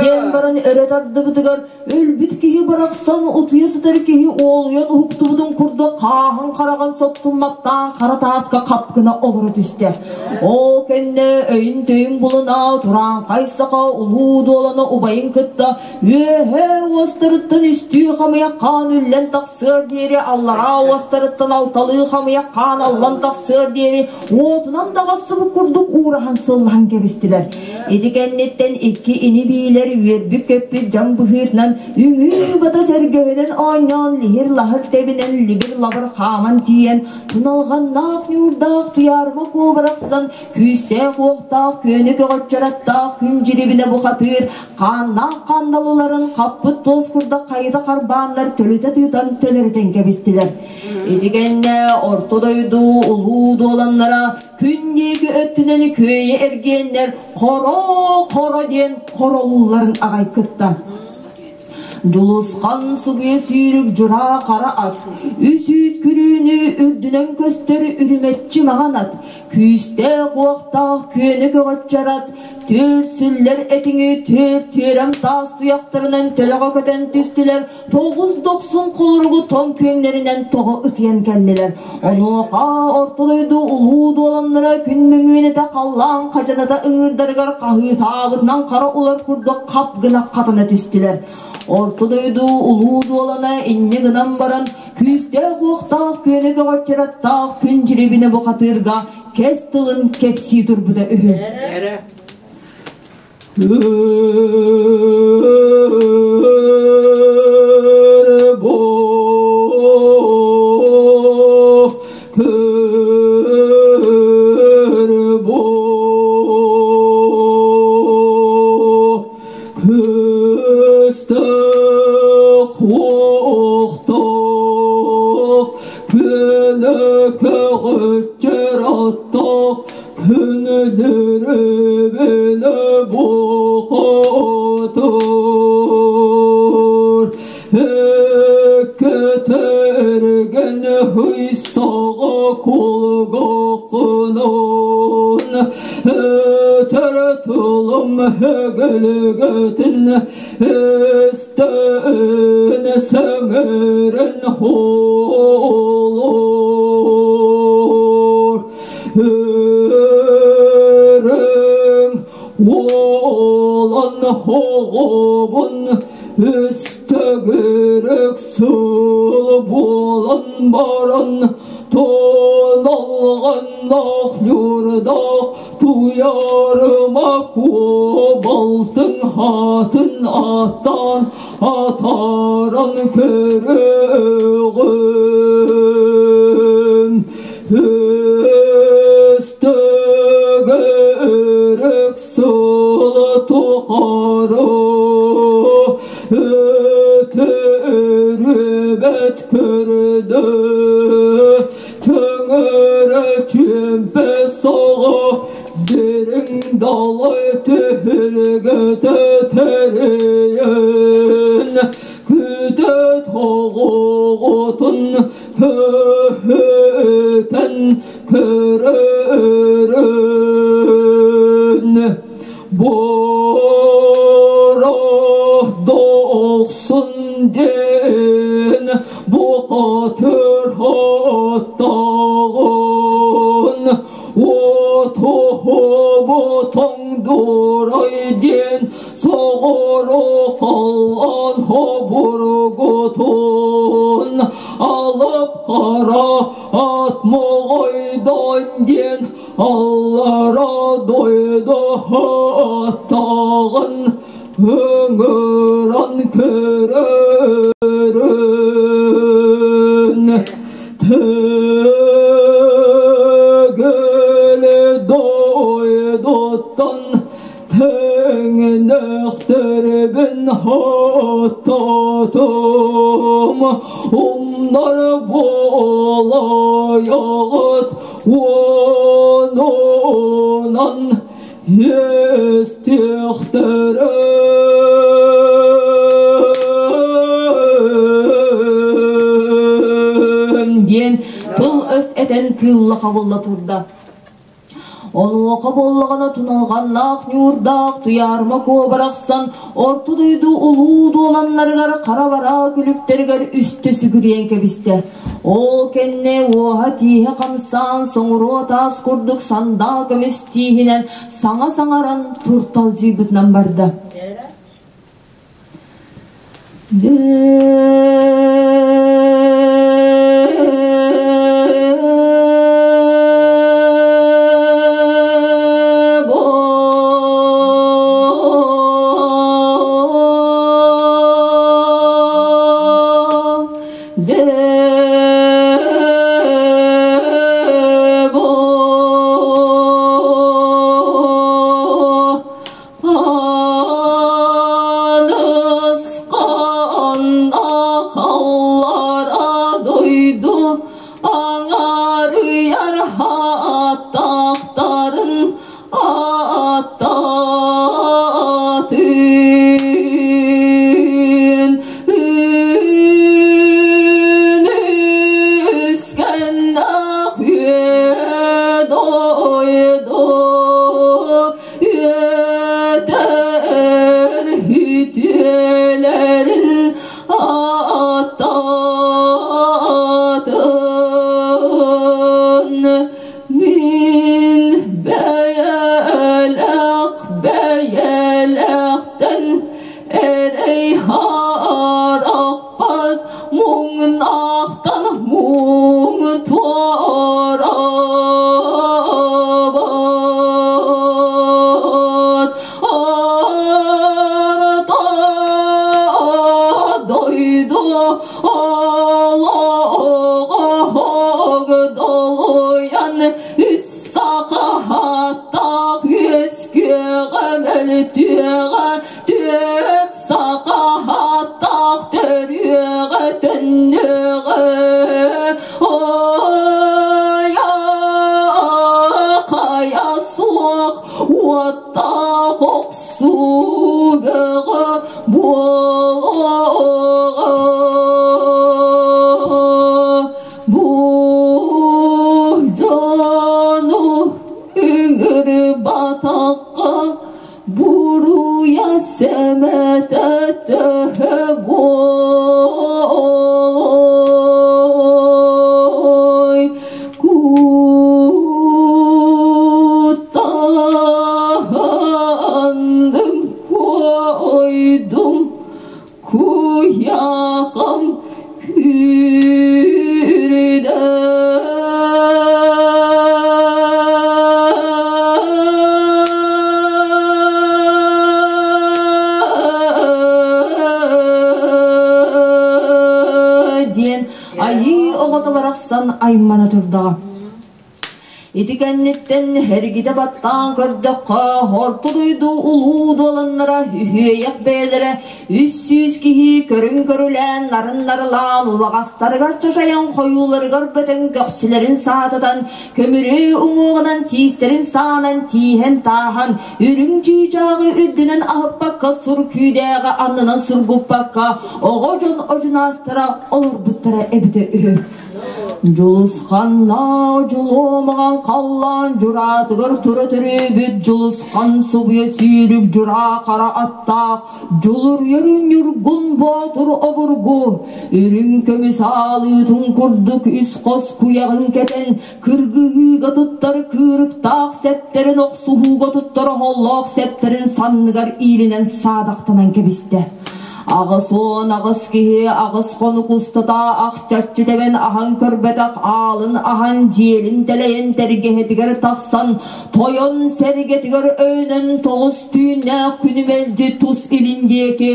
Диэн баран өрө тардыбытыгар өлбүт киһи барахсан утуйа сытар киһи уолуйан уһуктубутун курдук хааһын хараҕын соттумматтаан хара тааска хап гына олоро түстэ. Ол кэннэ өйүн-төйүн булуна турааҥхай саха улуу дуолана убайын кытта үөһэ уостарыттан үстүү хамыйах хаан үллэн тахсыар диэри аллараа уостарыттан алталыы хамыйах хаан аллан тахсыар диэри уотунан даҕассыбыт курдук уураһан сыллаһан кэбистилэр. Ити кэнниттэн икки ини-биилэр үөрбүт-көппүт дьон быһыытынан үҥүү бата сөргөһүнэн оонньоон лиһир-лаһыр тэбинэн либир-лабыр хааман тиийэн туналҕаннаах ньуурдаах туйаарыма куобарахсан күүстээх-уохтаах күөнү көҕөччөр аттаах күн дьирибинэ бухатыыр хааннаах хандалыларын хаппыт туос курдак хайыта харбааннар төлүтэ тыытан төлөрүтэн кэбистилэр. Ити кэннэ орто дойду улуу дуоланнара күн диэки өттүнэн күөйэ эргиэннэр хоро-хоро диэн хоролуулларын аҕай кытта. Дьулусхан субуйа сүүрүк дьураа хара ат, үс үүт күрүүнү үрдүнэн көстөр үрүмэччи маҥан ат, күүстээх-уохтаах күөнү көҕөччөр ат, түөр сүллэр этиҥи түөр түөрэм таас туйахтарынан төлөҕө көтөн түстүлэр, тоҕус дохсун холоругу тоҥ күөҥнэринэн тоҕо ытыйан кэллилэр. Онуоха орто дойду улуу дуоланнара күн мөҥүөнэтэ халлаан хадьаната ыҥыырдарыгар хаһыытаабытынан хара улар курдук хап гына хатана түстүлэр. Орто дойду улуу дуолана инньэ гынан баран күүстээх-уохтаах күөнэ көҕөччөраттаах күн дьирибинэ бухатыырга кэс тылын кэпсии турбута үһү. Күнүлүрүбүнө бухотур Өкөтөргөн хыйсаҕа кулгаххынан Өтөр тылым һөгөлгөтүн Өстөн сөҥөрөн холор. Өрөҥ уолан оҕобун үстэгирик сыл буолан баран тоналҕаннаах ньуурдаах туйаарыма куобалтын аатын ааттаан атааран көрөҕүн. Үстэгирик сыл тухары өтөрүбэт көрдө Төҥөрө чүөмпэ соҕо дириҥ далай түһүлгэтэ тэрийэн күтэ тоҕоҕотун көһүтэн көрөрүн Боро дохсун диэн бухатыр аттаҕын отуһубутуҥ дурай диэн соҕуру халлаан обургутун алып хара ат моҕойдон диэн аллара дойду аттаҕын ыҥыран көрөрүн Төгөл дойдуттан тэҥнэхтэрбин аттатым умнар буолайаҕыт уонунан Иэстиэхтэрэ диэн тыл-өс этэн тыылла-хабылла турда. Онуоха буоллаҕына туналҕаннаах ньуурдаах Туйаарыма Куо барахсан орто дойду улуу дуоланнарыгар хара-бараа күлүктэригэр үстэ сүгүрүйэн кэбистэ. Ол кэннэ уоһа-тииһэ хамсаан соҥуруо таас курдук сандаа көмүс тииһинэн саҥа саҥаран турталдьыйбытынан барда. Аныскан дойду аңарыйар аттақтарын аттатын Үнүскэн ах дойду үөтэр үтүөлэрин аттатын Мин бэйэлээх бэйэлээхтэн эрэй харахпат муҥнаахтан муҥ туораабат Орто дойду олоҕо долуйан үс саха үөскүөҕэ мөлтүөҕэ түөрт саха төрүөҕэ төннүөҕэ ой хайа суох уоттаах охсуу бөҕө буолуоҕа бу дьону ыҥырбатахха буруйа сэмэтэ төһө буолуой аймана турдаҕа. Ити кэнниттэн эргитэ баттаан көрдөххө, орто дойду улуу дуоланнара үһүөйэх бэйэлэрэ 300 киһи көрүҥ көрүлээн нарын-нарылаан убаҕастарыгар чачайан хойууларыгар бөтөн көхсүлэрин саататан көмүрүө уҥуоҕунан тиистэрин саанан тииһэн тааһан үрүҥ чыычааҕы үрдүнэн аһыппакка сур күүдээҕи аннынан сургуппакка оҕо дьон одьунаастара олорбуттара эбитэ үһү. Дьулусханнаах дьулуомаҕан халлаан дьураатыгар тура төрөөбүт Дьулусхан субуйа сүүрүк дьураа хара аттаах Дьулуруйар Ньургун Боотур обургу үрүҥ көмүс аалыытын курдук үс хос куйаҕын кэтэн кыргыһыыга туттар кыырыктаах сэптэрин охсуһууга туттар оһоллоох сэптэрин санныгар иилинэн саадахтанан кэбистэ. 88 киһи аҕыс хонук устата ахчаччы тэбэн аһан көрбөтөх аалын аһан дьиэлин тэлэйэн тэргэһэтигэр тахсан тойон сэргэтигэр өйөнөн тоҕус түүннээх күнү мэлдьи тус илин диэки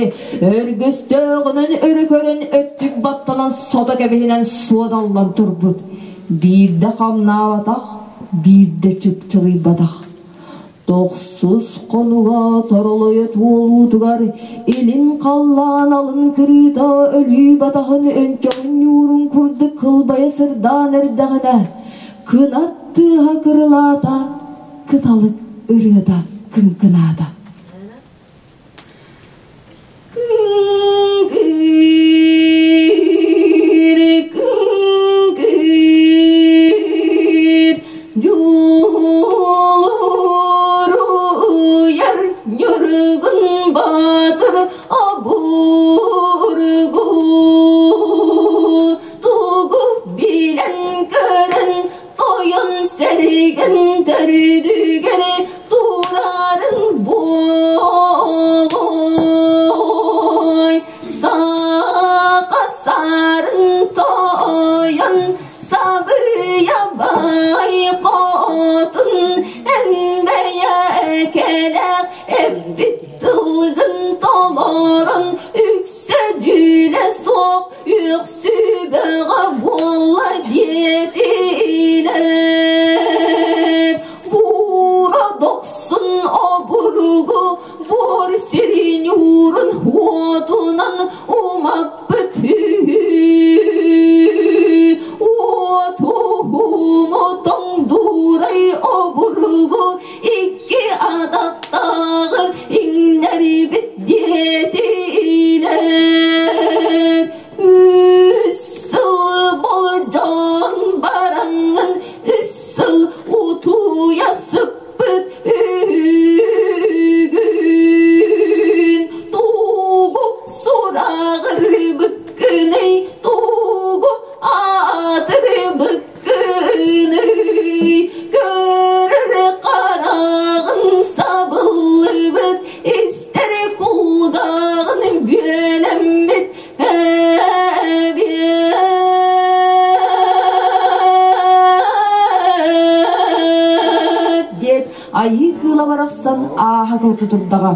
өргөстөөҕүнэн өрө көрөн өттүк баттанан сото кэбиһинэн суодаллан турбут. Биирдэ хамнаабатах, биирдэ чыпчылыйбатах. Тохсус хонуга торолойо туолуутугар илин халлаан алын кырыыта өлүү батаһын өнчөҕүн ньуурун курдук кылбайа сырдаан эрдэҕинэ, кынат тыаһа кырылаата, кыталык ырыата кыҥкынаата. Кыҥкыр, кыҥкыр, дьулуруйар Ньургун Баатыр обургу тугу билэн көрөн тойон сэргэн төрүдүгэр турарын буолуой саха сарын тойон сабыйа бай хотун энбэйэ кэлэх эппит тылгын толорон үксэ дьүүлэ суох үөхсүбэҕэ буолла диэтилэр. Буура дохсун обургу буор сирин уурун уотунан умаппыт үһү. Уотуһуму тоҥдуурай обургу икки атахтааҕы иҥнэрибит диэтилэр. Үс сыл болдьоон бараҥҥын үс сыл утуйа сыппыт үһүгүн. Тугу сураҕырбыккыный, тугу аатырбыккыный, көрөр хараҕын сабыллыбыт, истэр кулгааҕын бүөлэммит диэт айыы кыыла барахсан ааһа тутурдаҕа.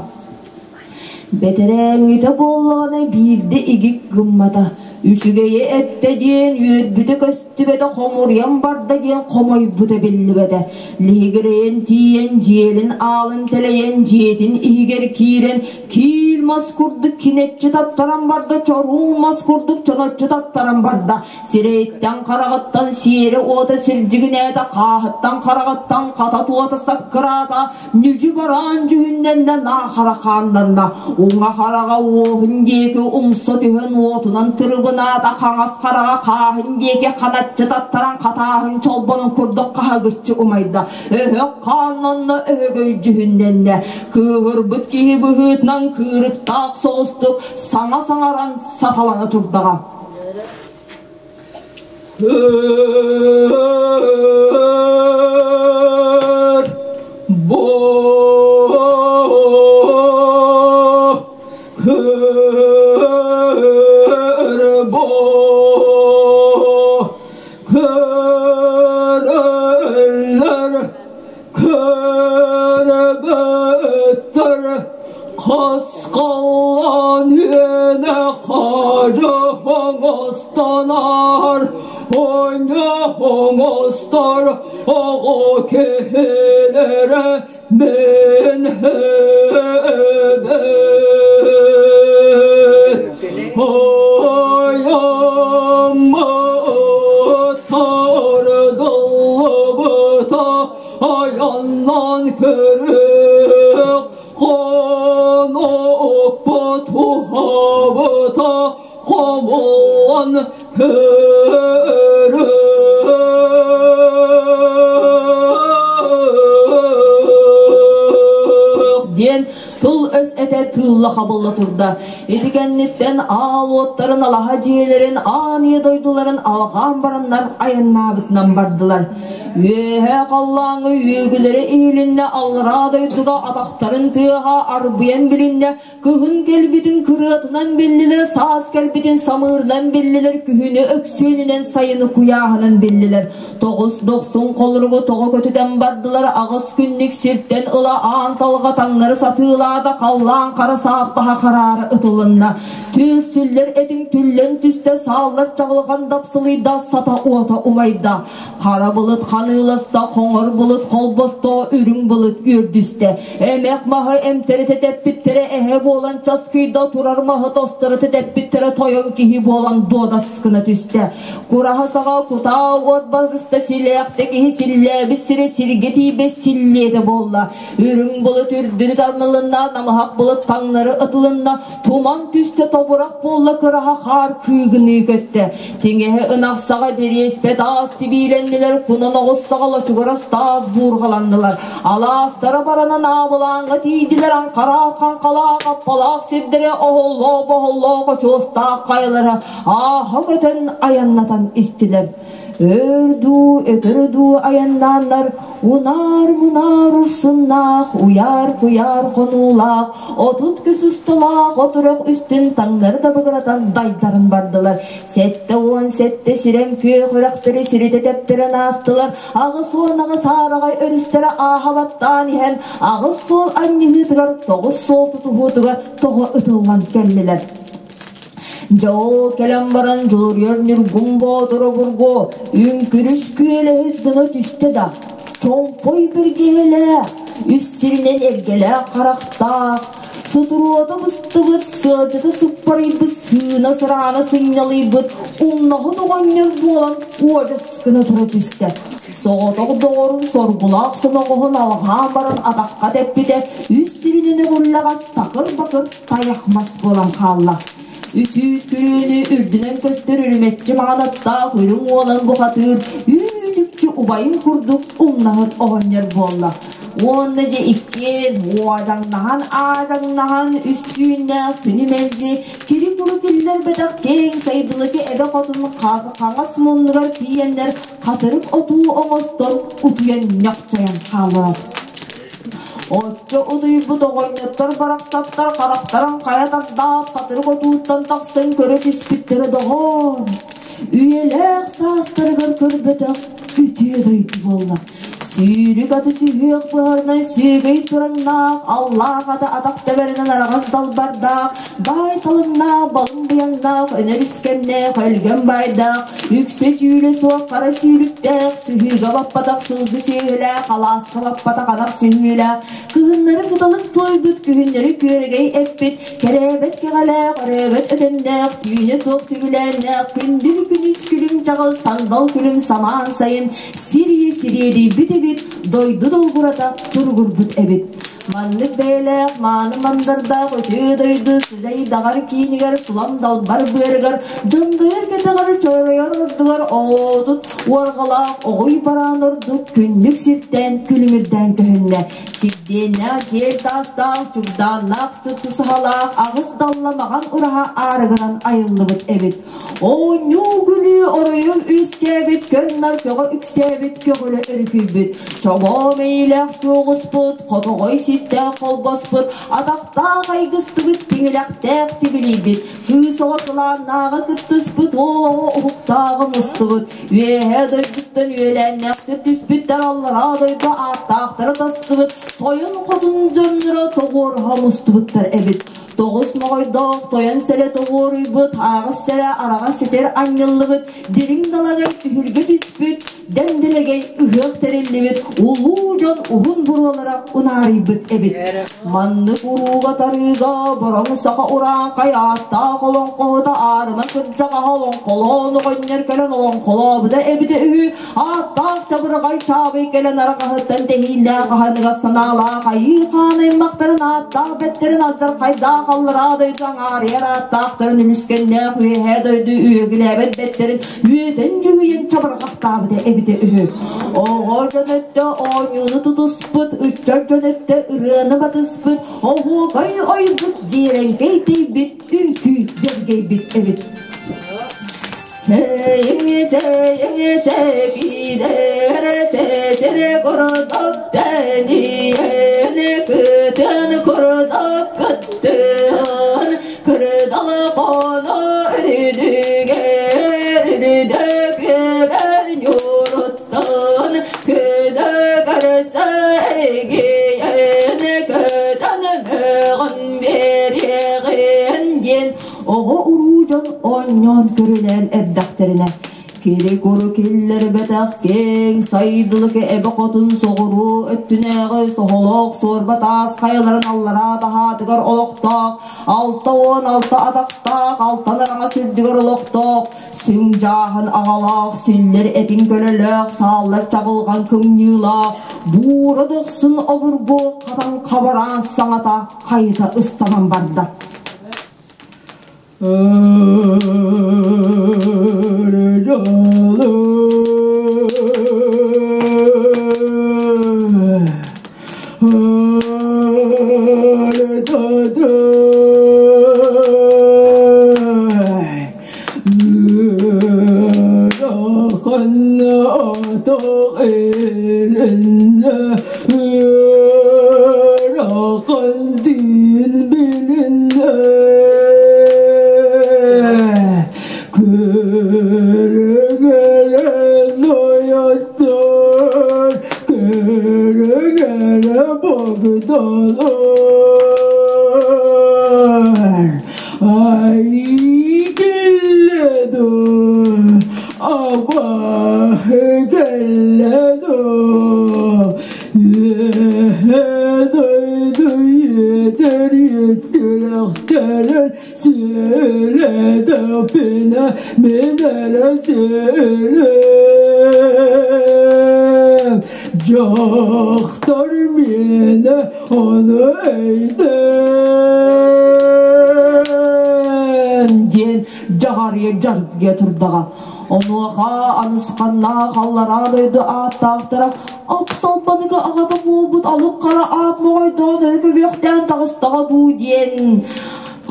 Бэтэрээҥҥитэ буоллаҕына биирдэ игик гыммата, үчүгэйи эттэ диэн үөрбүтэ көстүбэтэ, хомуруйан барда диэн хомойбута биллибэтэ. Лиһигирэйэн тиийэн дьиэлин аалын тэлэйэн дьиэтин иһигэр киирэн киил мас курдук кинэччи таттаран барда, чоруу мас курдук чоноччу таттаран барда. Сирэйиттэн хараҕыттан сиэрэ уота сирдьигинээтэ, хааһыттан хараҕыттан хата туота саккыраата, Ньүдьү бараан дьүһүннэннэ наахара хааннанна, уҥа хараҕа уоһун диэки умса түһэн уотунан тырыбынаата, хаҥас хараҕа хааһын диэки ханаччы таттаран хатааһын чолбонун курдук хаһыгыччы умайда, өһөх хааннанна, өһөгөй дьүһүннэннэ. Кыыһырбыт киһи быһыытынан кыырыктаах соҕустук саҥа саҥаран саталана турдаҕа. Бу көр бу көрөллөр көрбөттөр Хасқаллан үөнэ хары оҥостонор Оҥостор оҕо киһилэрэ мин эбит. Айаммыт тардыллыбыта айаннан көрүөх хонукпут уһаабыта хомуллан көрүөх диэн тыл-өс этэ тыылла-хабылла турда. Ити кэнниттэн аал уоттарын, алаһа дьиэлэрин, аан ийэ дойдуларын алҕаан бараннар айаннаабытынан бардылар. Үөһэ халлааҥҥа үөгүлэрэ иһилиннэ, аллараа дойдуга атахтарын тыаһа арбыйан билиннэ, Кыһын кэлбитин кырыатынан биллилэр, саас кэлбитин самыырынан биллилэр, күһүнү өксүөнүнэн, сайыны куйааһынан биллилэр. Тоҕус дохсун холоругу тоҕо көтүтэн бардылар, аҕыс күннүк сиртэн ыла аан талҕа таҥнары сатыылаата, халлаан хара сааппаһа хараара ытылынна. Түүл сүллэр этиҥ түллэн түстэ, сааллар чаҕылҕан дапсылыйда, сата уота умайда. Хара былыт ханыыласта, хоҥор былыт холбосто, үрүҥ былыт үөрдүстэ. Эмэх маһы эмтэри тэтэппиттэрэ эһэ буолан часкыйда турар маһы тостору тэтэппиттэрэ тойон киһи буолан дуодас гына түстэ. Кураһа саҕа кутаа уот барыста силээхтэ киһи силлээбит сирэ сиргэ тиийбэт силлиэтэ буолла. Үрүҥ былыт үрдүнү тарнылынна, намыһах былыт таҥнары ытылынна, Туман түстэ тобурах буолла кыраһа хаар кыыгыныы көттө. Тиҥэһэ ынах саҕа дэриэспэ таас тибиилэннилэр, кунан оҕус саҕа лочугурас таас буурҕаланнылар. Алаастара баранан аабылааҥҥа тиийдилэр, аҥхараах хаҥхалаах аппалаах сирдэрэ оһоллоох-боһоллоох очуостаах хайалара ааһа көтөн айаннатан истилэр. Өр дуу, өтөр дуу айаннааннар унаар-мунаар урсуннаах, уйаар-куйаар хонуулаах, 30 көс усталаах отурах үстүн таҥнары да быгыратан дайдарын бардылар. 77 сирэм күөх үрэхтэри сиритэ тэптэрэн аастылар. 88 аараҕай өрүстэрэ ааһа баттаан иһэн, аҕыс суол анньыһыытыгар, тоҕус суол тутуһуутугар тоҕо ытыллан кэллилэр. Дьэ ол кэлэн баран Дьулуруйар Ньургун Боотур обургу үҥкүрүс күөлэһис гына түстэ да, чомпой бэргэһэлээх, үс сиринэн эргэлээх харахтаах, сутуруота быстыбыт, сыалдьыта сыппарыйбыт, сыына-сыраана сынньалыйбыт, умнаһыт оҕонньор буолан куодьас гына тура түстэ. Соҕотох доҕорун соргулаах соноҕоһун алҕаан баран атахха тэппитэ, үс сиринэн өҕүллэҕэс такыр-бакыр тайах мас буолан хаалла. Үсүүт күрүөнү үрдүнэн көстөр үрүмэччи маҕанаттаах үрүҥ уолан бухатыыр үүт-үкчү убайын курдук умнаһыт оҕонньор буолла. Уонна дьэ иккиэн уодаҥнаһан-аадаңнаһан үстүүннээх күнү мэлдьи кири-куру киллэрбэтэх киэҥ сайдылыки эбэ хотун хаҥас муннугар тиийэннэр хатырык отуу оҥостон утуйан ньохчойон хааллылар. Оччо утуйбут оҕонньоттор барахсаттар харахтарын хайа тардаат хатырык отууттан тахсан көрө түспүттэрэ доҕоор, үйэлээх саастарыгар көрбөтөх үтүө дойду буолла. Сүүрүк аты сүһүөх быһарынан сүөгэй тураҥнаах, аллаах аты атах тэбэринэн араҕас далбардаах, баай талымнаах, балым быйаҥнаах, өнөр үскэмнээх, өлгөм баайдаах, үксэ дьүүлэ суох хара сүүрүктээх, сыһыыга баппатах сылгы сүөһүлээх, алааска баппатах анах сүһүөлээх, кыһыннары кыталык туойбут, күһүннэри күөрэгэй эппит, кэрээбэт кэҕэлээх, өрөөбөт өтөннөөх, түүнэ суох түбүлээннээх, күндүл күнүс күлүм чаҕыл, сандал күлүм самаан сайын, сир ийэ сириэдийбит эбит, дойду долгурата туругурбут эбит. Маннык бэйэлээх мааны мандардаах үтүө дойду сыдьайдаҕар киинигэр сулам далбар быарыгар дьондойор кэтэҕэр чоройор ордугар оҕоотут уорҕалаах оҕуй бараан ордук күннүк сиртэн күлүмүрдээн көһүннэ. Сирдиэннээх дьиэл таастаах чугдааннаах чыттысаһалаах аҕыс далла маҕан ураһа аарыгыран айыллыбыт эбит. Оонньуу-күлүү оройун үөскээбит, көр-нар көҕө үксээбит, көҕүлэ өрүкүйбүт, чобоо мэйиилээх чуоҕуспут, хотоҕой систээх холбоспут, атахтаах айгыстыбыт, тиҥилэхтээх тибилийбит, кыыс оҕо кылааннааҕы кыттыспыт, уол оҕо уһуктааҕы мустубут, үөһээ дойдуттан үөлээннээхтэр түспүттэр, аллараа дойду ааттаахтара тастыбыт, тойон хотун дьонноро тоҕуоруһа мустубуттар эбит. Тоҕус моҕойдоох тойон сэлэ тоҕуоруйбут, ааҕыс сэлэ араҕас ситэр анньыллыбыт, дириҥ далагай түһүлгэ түспүт, дэҥдэлэгэй ыһыах тэриллибит, улуу дьон уһун буруолара унаарыйбыт эбит. Маннык урууга-тарыыга бороҥ саха урааҥхай ааттаах олоҥхоһута аарыма кырдьаҕаһа олоҥхолоон оҕонньор кэлэн олоҥхолообута эбитэ үһү. Ааттаах чабырҕай чаабый кэлэн арҕаһыттан тэһииллээх аһыныгас санаалаах айыы хаан аймахтарын ааттаах бэттэрин алдьархайдаах аллараа дойду аҥаарыйар ааттаахтарын үлүскэннээх үөһээ дойду үөгүлээбэт бэттэрин үөтэн дьүһүйэн чабырҕахтаабыта эбитэ үһү. Оҕо дьон өттө оонньууну тутуспут, ыччат дьон өттө ырыаны батыспыт, оһуокай ойбут, дьиэрэҥкэй тэйбит, үҥкүү дьэргэйбит эбит. Чэйиҥи, чэйиҥи, чэкиидэрэ, чэчэрэ курдук тэниэни кытын курдук кыттыһын, кырдал хоно үрүдүгэр үрүдэ күбэр ньуруттан, күнэ көрсө эргийэн, көтөн мөҕөн биэриэҕин диэн оҕо-уруу дьон оонньоон көрүлээн эрдэхтэринэ, кири-куру киллэрбэтэх киэҥ сайдылык эбэ хотун соҕуруу өттүнээҕи соһолоох суорба таас хайаларын аллараа таһаатыгар олохтоох 66 атахтаах алтан араҥас үрдүгэр олохтоох сүҥ дьааһын аҕалаах сүллэр этиҥ көлөлөөх сааллар чаҕылҕан кымньыылаах буура дохсун обургу хатан хабараан саҥата хайыта ыстанан барда. Диэн дьаҕарыйа дьаргыйа турдаҕа. Онуоха анысханнаах аллараа дойду ааттаахтара ап-салбаныгы аҕата буолбут алып хара аат моҕойдоон өрө көбүөхтээн таҕыстаҕа дуу диэн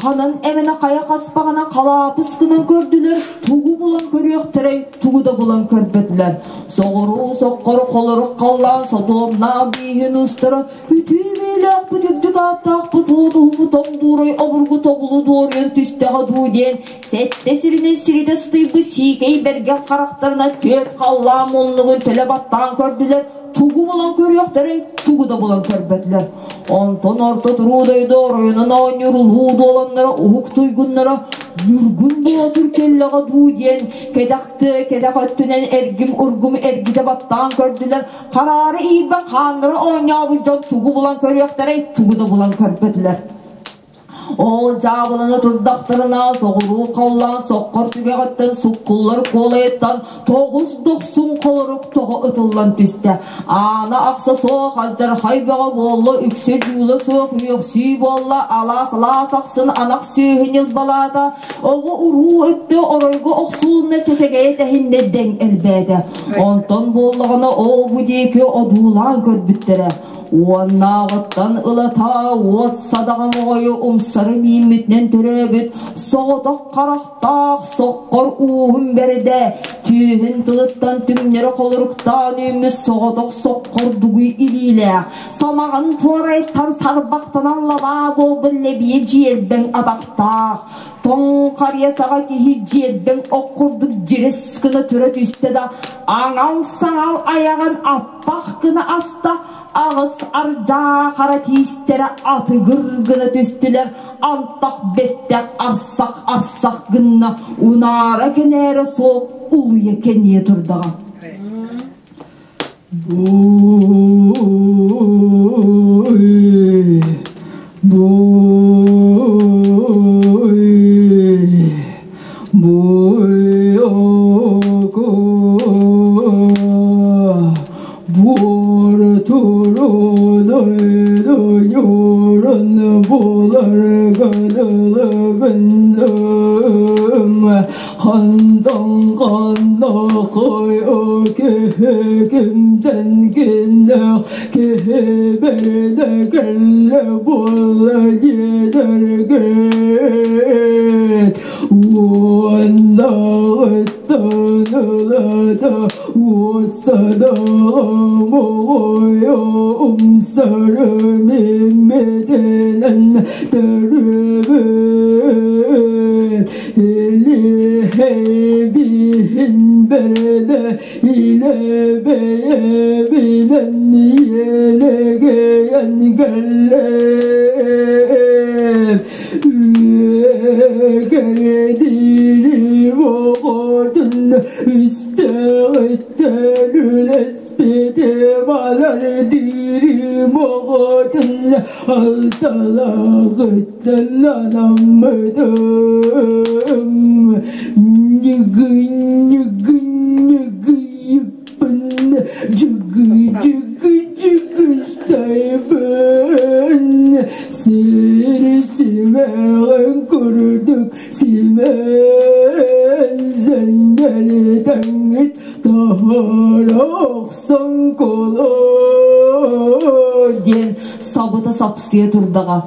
ханан эмэнэ хайа хаспаҕына халаапыс гынан көрдүлэр, тугу булан көрүөхтэрэй, тугу да булан көрбөтүлэр. Соҕуруу соххор холорук халлаан сотуомнаах бииһин устара үтүө бэйэлээхпит үрдүк ааттаахпыт уодуһуммут оҥдуурай обургу тобулу дуоруйан түстэҕэ дуу диэн сэттэ сиринэн сиритэ сытыйбыт сиикэй бэргэн харахтарынан түөрт халлаан муннугун төлө баттаан көрдүлэр, тугу булан көрүөхтэрэй, тугу да булан көрбөтүлэр. Онтон орто туруу дойду оройунан оонньуур улуу дуоланнара уһук туйгуннара Ньургун Боотур кэллэҕэ дуу диэн кэтэхты кэтэх өттүнэн эргим-ургум эргитэ баттаан көрдүлэр. Хараары иирбэн хааннара оонньообут дьон тугу булан көрүөхтэрэй, тугу да булан көрбөтүлэр. Ол дьаабылана турдахтарына соҕуруу халлаан соххор түгэҕиттэн суккуллар куолайыттан тоҕус дохсун холорук тоҕо ытыллан түстэ. Аана ахса суох алдьархай бөҕө буолла, үксэ дьуула суох үөхсүү буолла, алаас-алаас ахсын анах сүөһү ньылбалаата, оҕо-уруу өттө оройго охсулунна чэчэгэйэ тэһиннэ дэҥ элбээтэ. Онтон буоллаҕына ол-бу диэки одуулаан көрбүттэрэ. Уоннааҕыттан ылата уот садаҕа моҕойу умсары мииммитинэн төрөөбүт соҕотох харахтаах соххор ууһун бэрдэ, түөһүн тылыттан түҥнэри холоруктаан үүммүт соҕотох соххор дугуй илиилээх, самаҕын туорайтан сарбахтанан лабаа буолбут лэбийэ дьиэрбэҥ атахтаах, тоҥ харыйа саҕа киһи дьиэрбэҥ ох курдук дьирэс гына тура түстэ да, аҥал-саҥал айаҕын аппах гына аста, Аҕыс ардьаа хара тиистэрэ атыгыр гына түстүлэр, антах бэттэх арсах-арсах гынна, унаара кэнээрэ суох улуйа кэниэ турдаҕа. Бой, бой, бой, Диэн сабыта сапсыйа турдаҕа.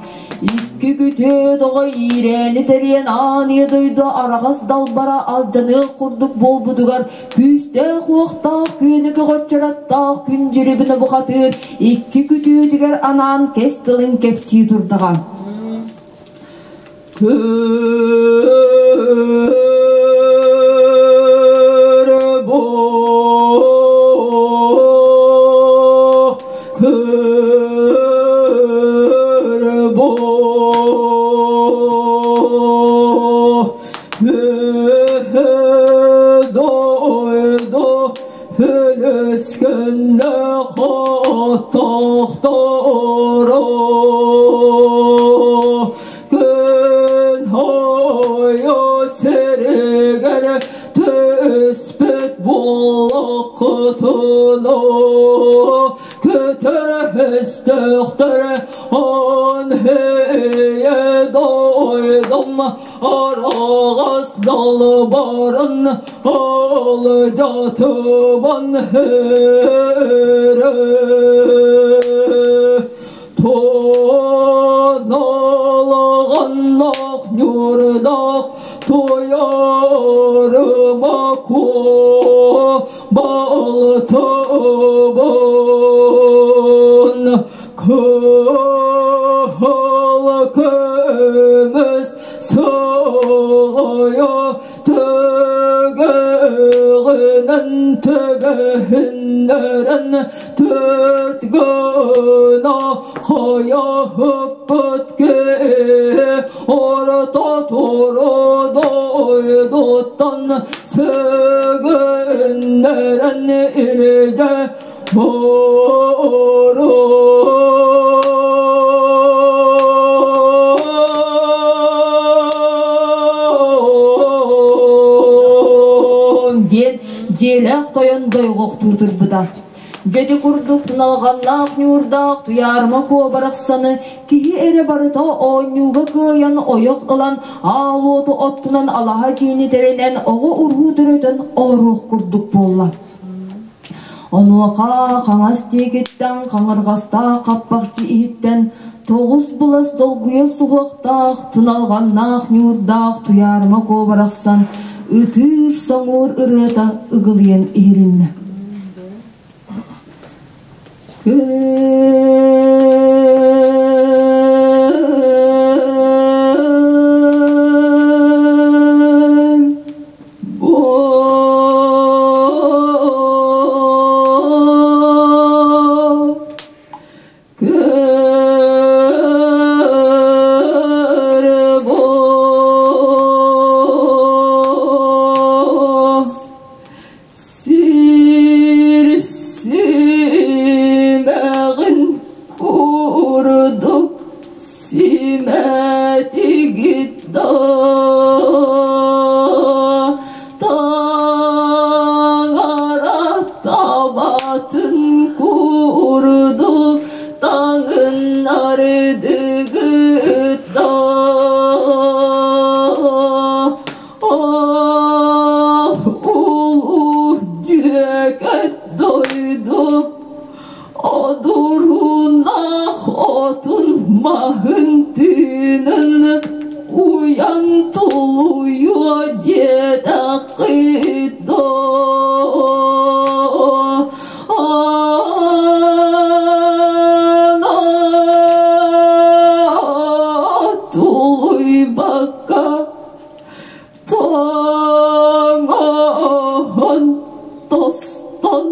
Икки күтүөт оҕо иирээни тэрийэн аан ийэ дойду араҕас далбара алдьаныах курдук буолбутугар күүстээх-уохтаах күөнү көҕөччөрөттоох күн дьирибинэ бухатыыр икки күтүөтүгэр анаан кэс тылын кэпсии турдаҕа. Диэн дьиэлээх тойон дойҕохтуу турбута. Дьэти курдук туналҕаннаах ньуурдаах Туйаарыма Куо барахсаны киһи эрэ барыта оонньууга кыайан ойох ылан, аал уоту оттунан алаһа дьиэни тэринэн оҕо-уруу төрөтөн олоруох курдук буолла. Онуоха хаҥас диэкиттэн хаҥырҕастаах хаппахчы иһиттэн тоҕус былас долгуйар суһуохтаах, туналҕаннаах ньуурдаах Туйаарыма Куо барахсан ытыыр-соҥуур ырыата ыгылыйан иһилиннэ. Бардыгыт да Улуу дьүөкэт дойду Одурунаах отун маһын тыынын уйан тулуйуо диэтэххит доо Тулуйбакка тоҥон тостон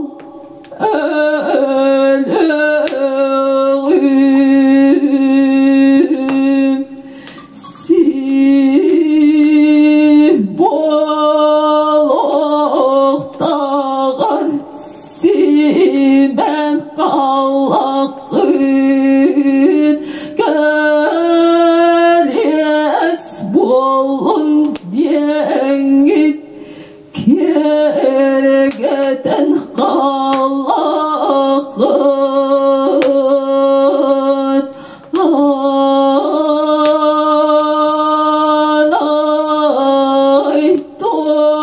өлөҕүм Сир буолуохтааҕар симэн халлаххын кэриэс буоллун диэҥҥит киэргэтэн халлаххыт Аанай туонай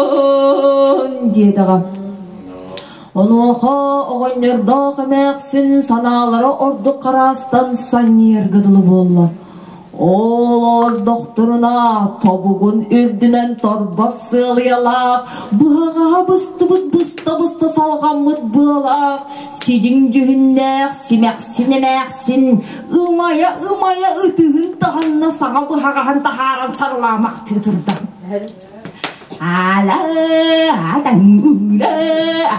Абабын диэтэҕэ. Онуоха оҕонньордоох эмээхсин санаалара ордук хараастан санньыйарга дылы буолла. Ол ордохторуна тобугун үрдүнэн торбос сыалыйалаах, быһаҕаһа быстыбыт быста-быста салҕаммыт быалаах, сидьиҥ дьүһүннээх симэхсин эмээхсин ымайа-ымайа ытыһын таһынна саҥа быһаҕаһын таһааран сарылаамахтыы турда. Аала атаҥ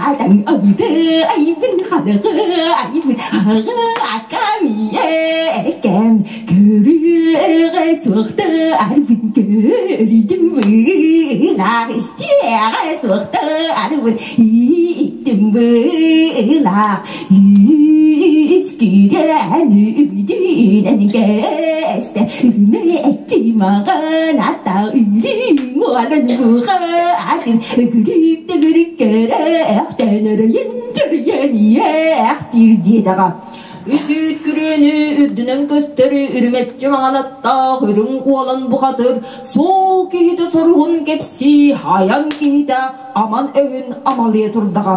атаҥ абыты айбын ханыгы айбын аҕы акамие экэм көрүөҕэ суохта арбын көрүдүм быылаах истиэҕэ суохта арбын ииттим быылаах Искирээн үрдүнэн кэстэ Үмэччи маҕан ата Үрүҥ буҕаатын Күрүк төгүрүк кэрэхтэн Өрөйөн чөрүйэн иэхтиир диэтэҕэ. Үс үүт күрүөнү үрдүнэн көстөр үрүмэччи маҥан аттаах үрүҥ уолан бухатыр суол киһитэ соругун кэпсии айан киһитэ аман өһүн амалыйа турдаҕа.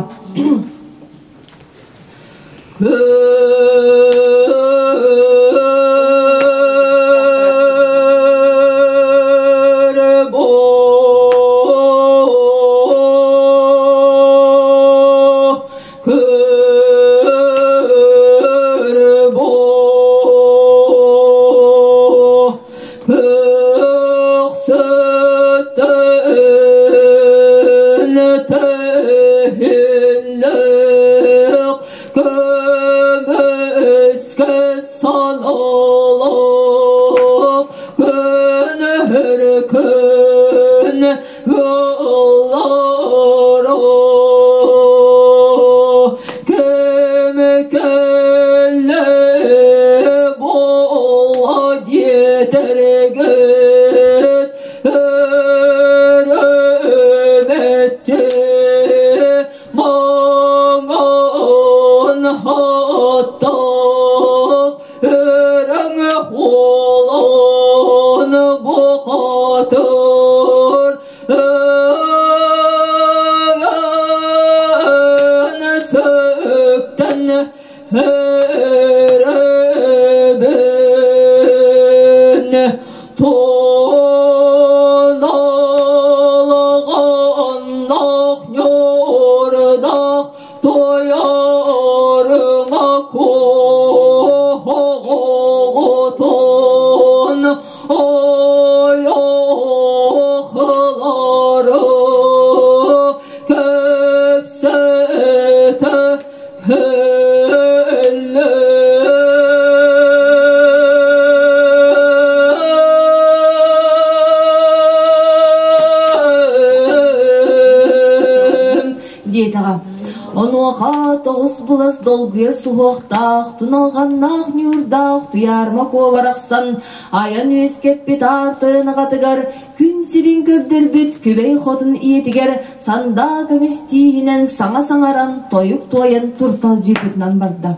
Көмүскэ саналаах көнөр күн ыллара ким кэллэ буолла диэтэргит өрөмөччү маҥан хаттаах өрөҥ уолан бухатыр өҥөн сөктэн Эрэбин туналаҕаннах ньуурдах туйаарыма куоҕутун ойохлары кэпсэтэ Диэтэҕэ. Онуоха Тоҕус булас долгуйар суһуохтаах, туналҕаннаах ньуурдаах Туйаарма Куо барахсан айан үөскэппит аар тойон аҕатыгар, күн сирин көрдөрбүт Күбэй Хотун ийэтигэр сандаа көмүс тииһинэн саҥа саҥаран, тойук туойан турталдьыйбытынан барда.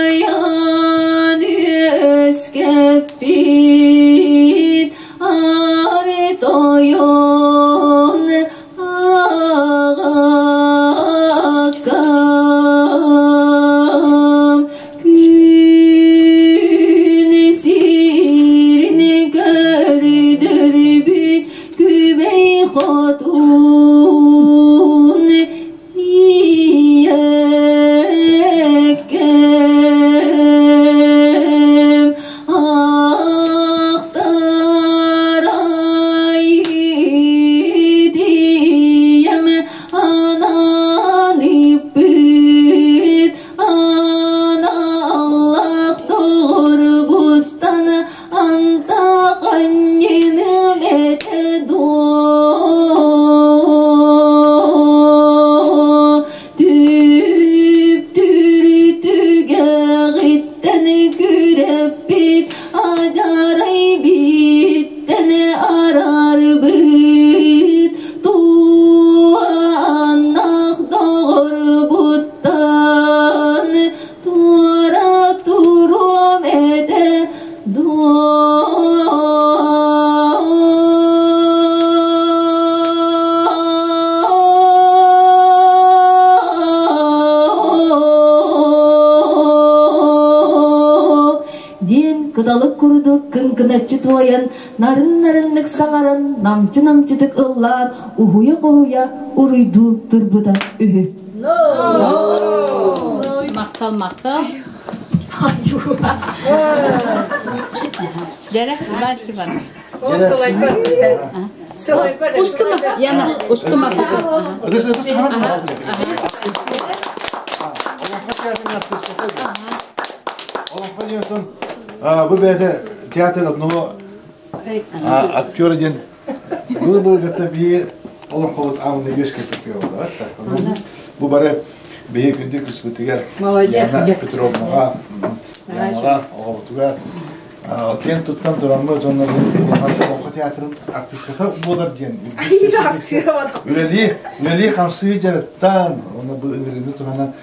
Айан үөскэппит ары тойон аҕаккам күн сирин көрдөрбүт күбэй хотун Ийэккэм ахтарай ийэм анаан ыыппыт аналлаах торбустан Антаханньыным этэ дуо Түптүрүтүгэҕиттэн күрэппит адьарай бииттэн араарбыт туаннах доҕорбуттан туора туруом этэ диэн кыталык курдук кыҥкыначчы туойан, нарын-нарыннык саҥаран, намчы-намчытык ыллаан, уһуйа-хоһуйа уруйдуу турбута үһү. Махтал, махтал. Дьэрэ, Иван Степанович. Устума, Яна, устума. Бу бэйэтэ театр одного актера диэн Былы-былыргыта биһиги олоҥхобут аамына үөскэппит буолла. Бу бары биһиги күндү кыыспытыгар Яна Петровнаҕа, Янаҕа, оҕобутугар киэн туттан тураммыт уонна олоҥхо театрын артыыската буолар диэн үлэлии үлэлии хамсыы дьарыктаан уонна бу ыҥырыыны туһанан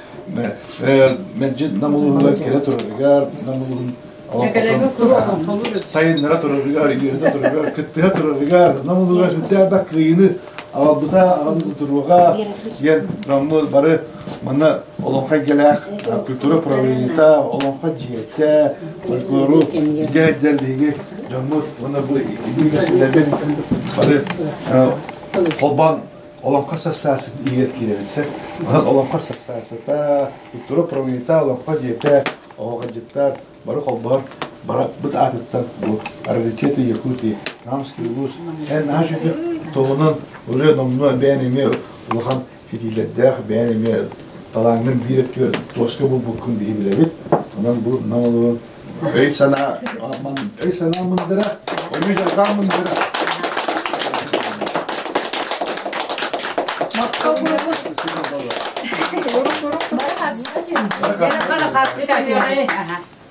мэлдьи Нам улууһугар кэлэ турарыгар Нам улууһун сайыннара турарыгар, үөрэтэ турарыгар, кыттыһа турарыгар, намылыгар сүрдээх кыайыыны аҕалбыта, аҕалбыта туруоҕа диэн дьоммут бары манна олоҥхо эйгэлээх культура управлениета, олоҥхо дьиэтэ, фольклору илдьэ сылдьар биһиги дьоммут уонна бу илии бары холбоон олоҥхо сассаасы иһигэр киирэбит. Онон олоҥхо сассаасыта, культура управлениета, олоҥхо дьиэтэ, оһоҕодьуттар бары холбоһор бараппыт аатыттан бу раритеты Якутии, Намский улуус эн наһаа үчүгэй туһунан ырыа номнуо бэйэн эмиэ улахан ситиилэрдээх бэйэн эмиэ талааҥҥын биир өттүгэр туоска булбуккун биһи билэбит. Онон бу Нам улууһун өй-санаа өй-санаа мындыра, ойуу дьарҕаа мындыра.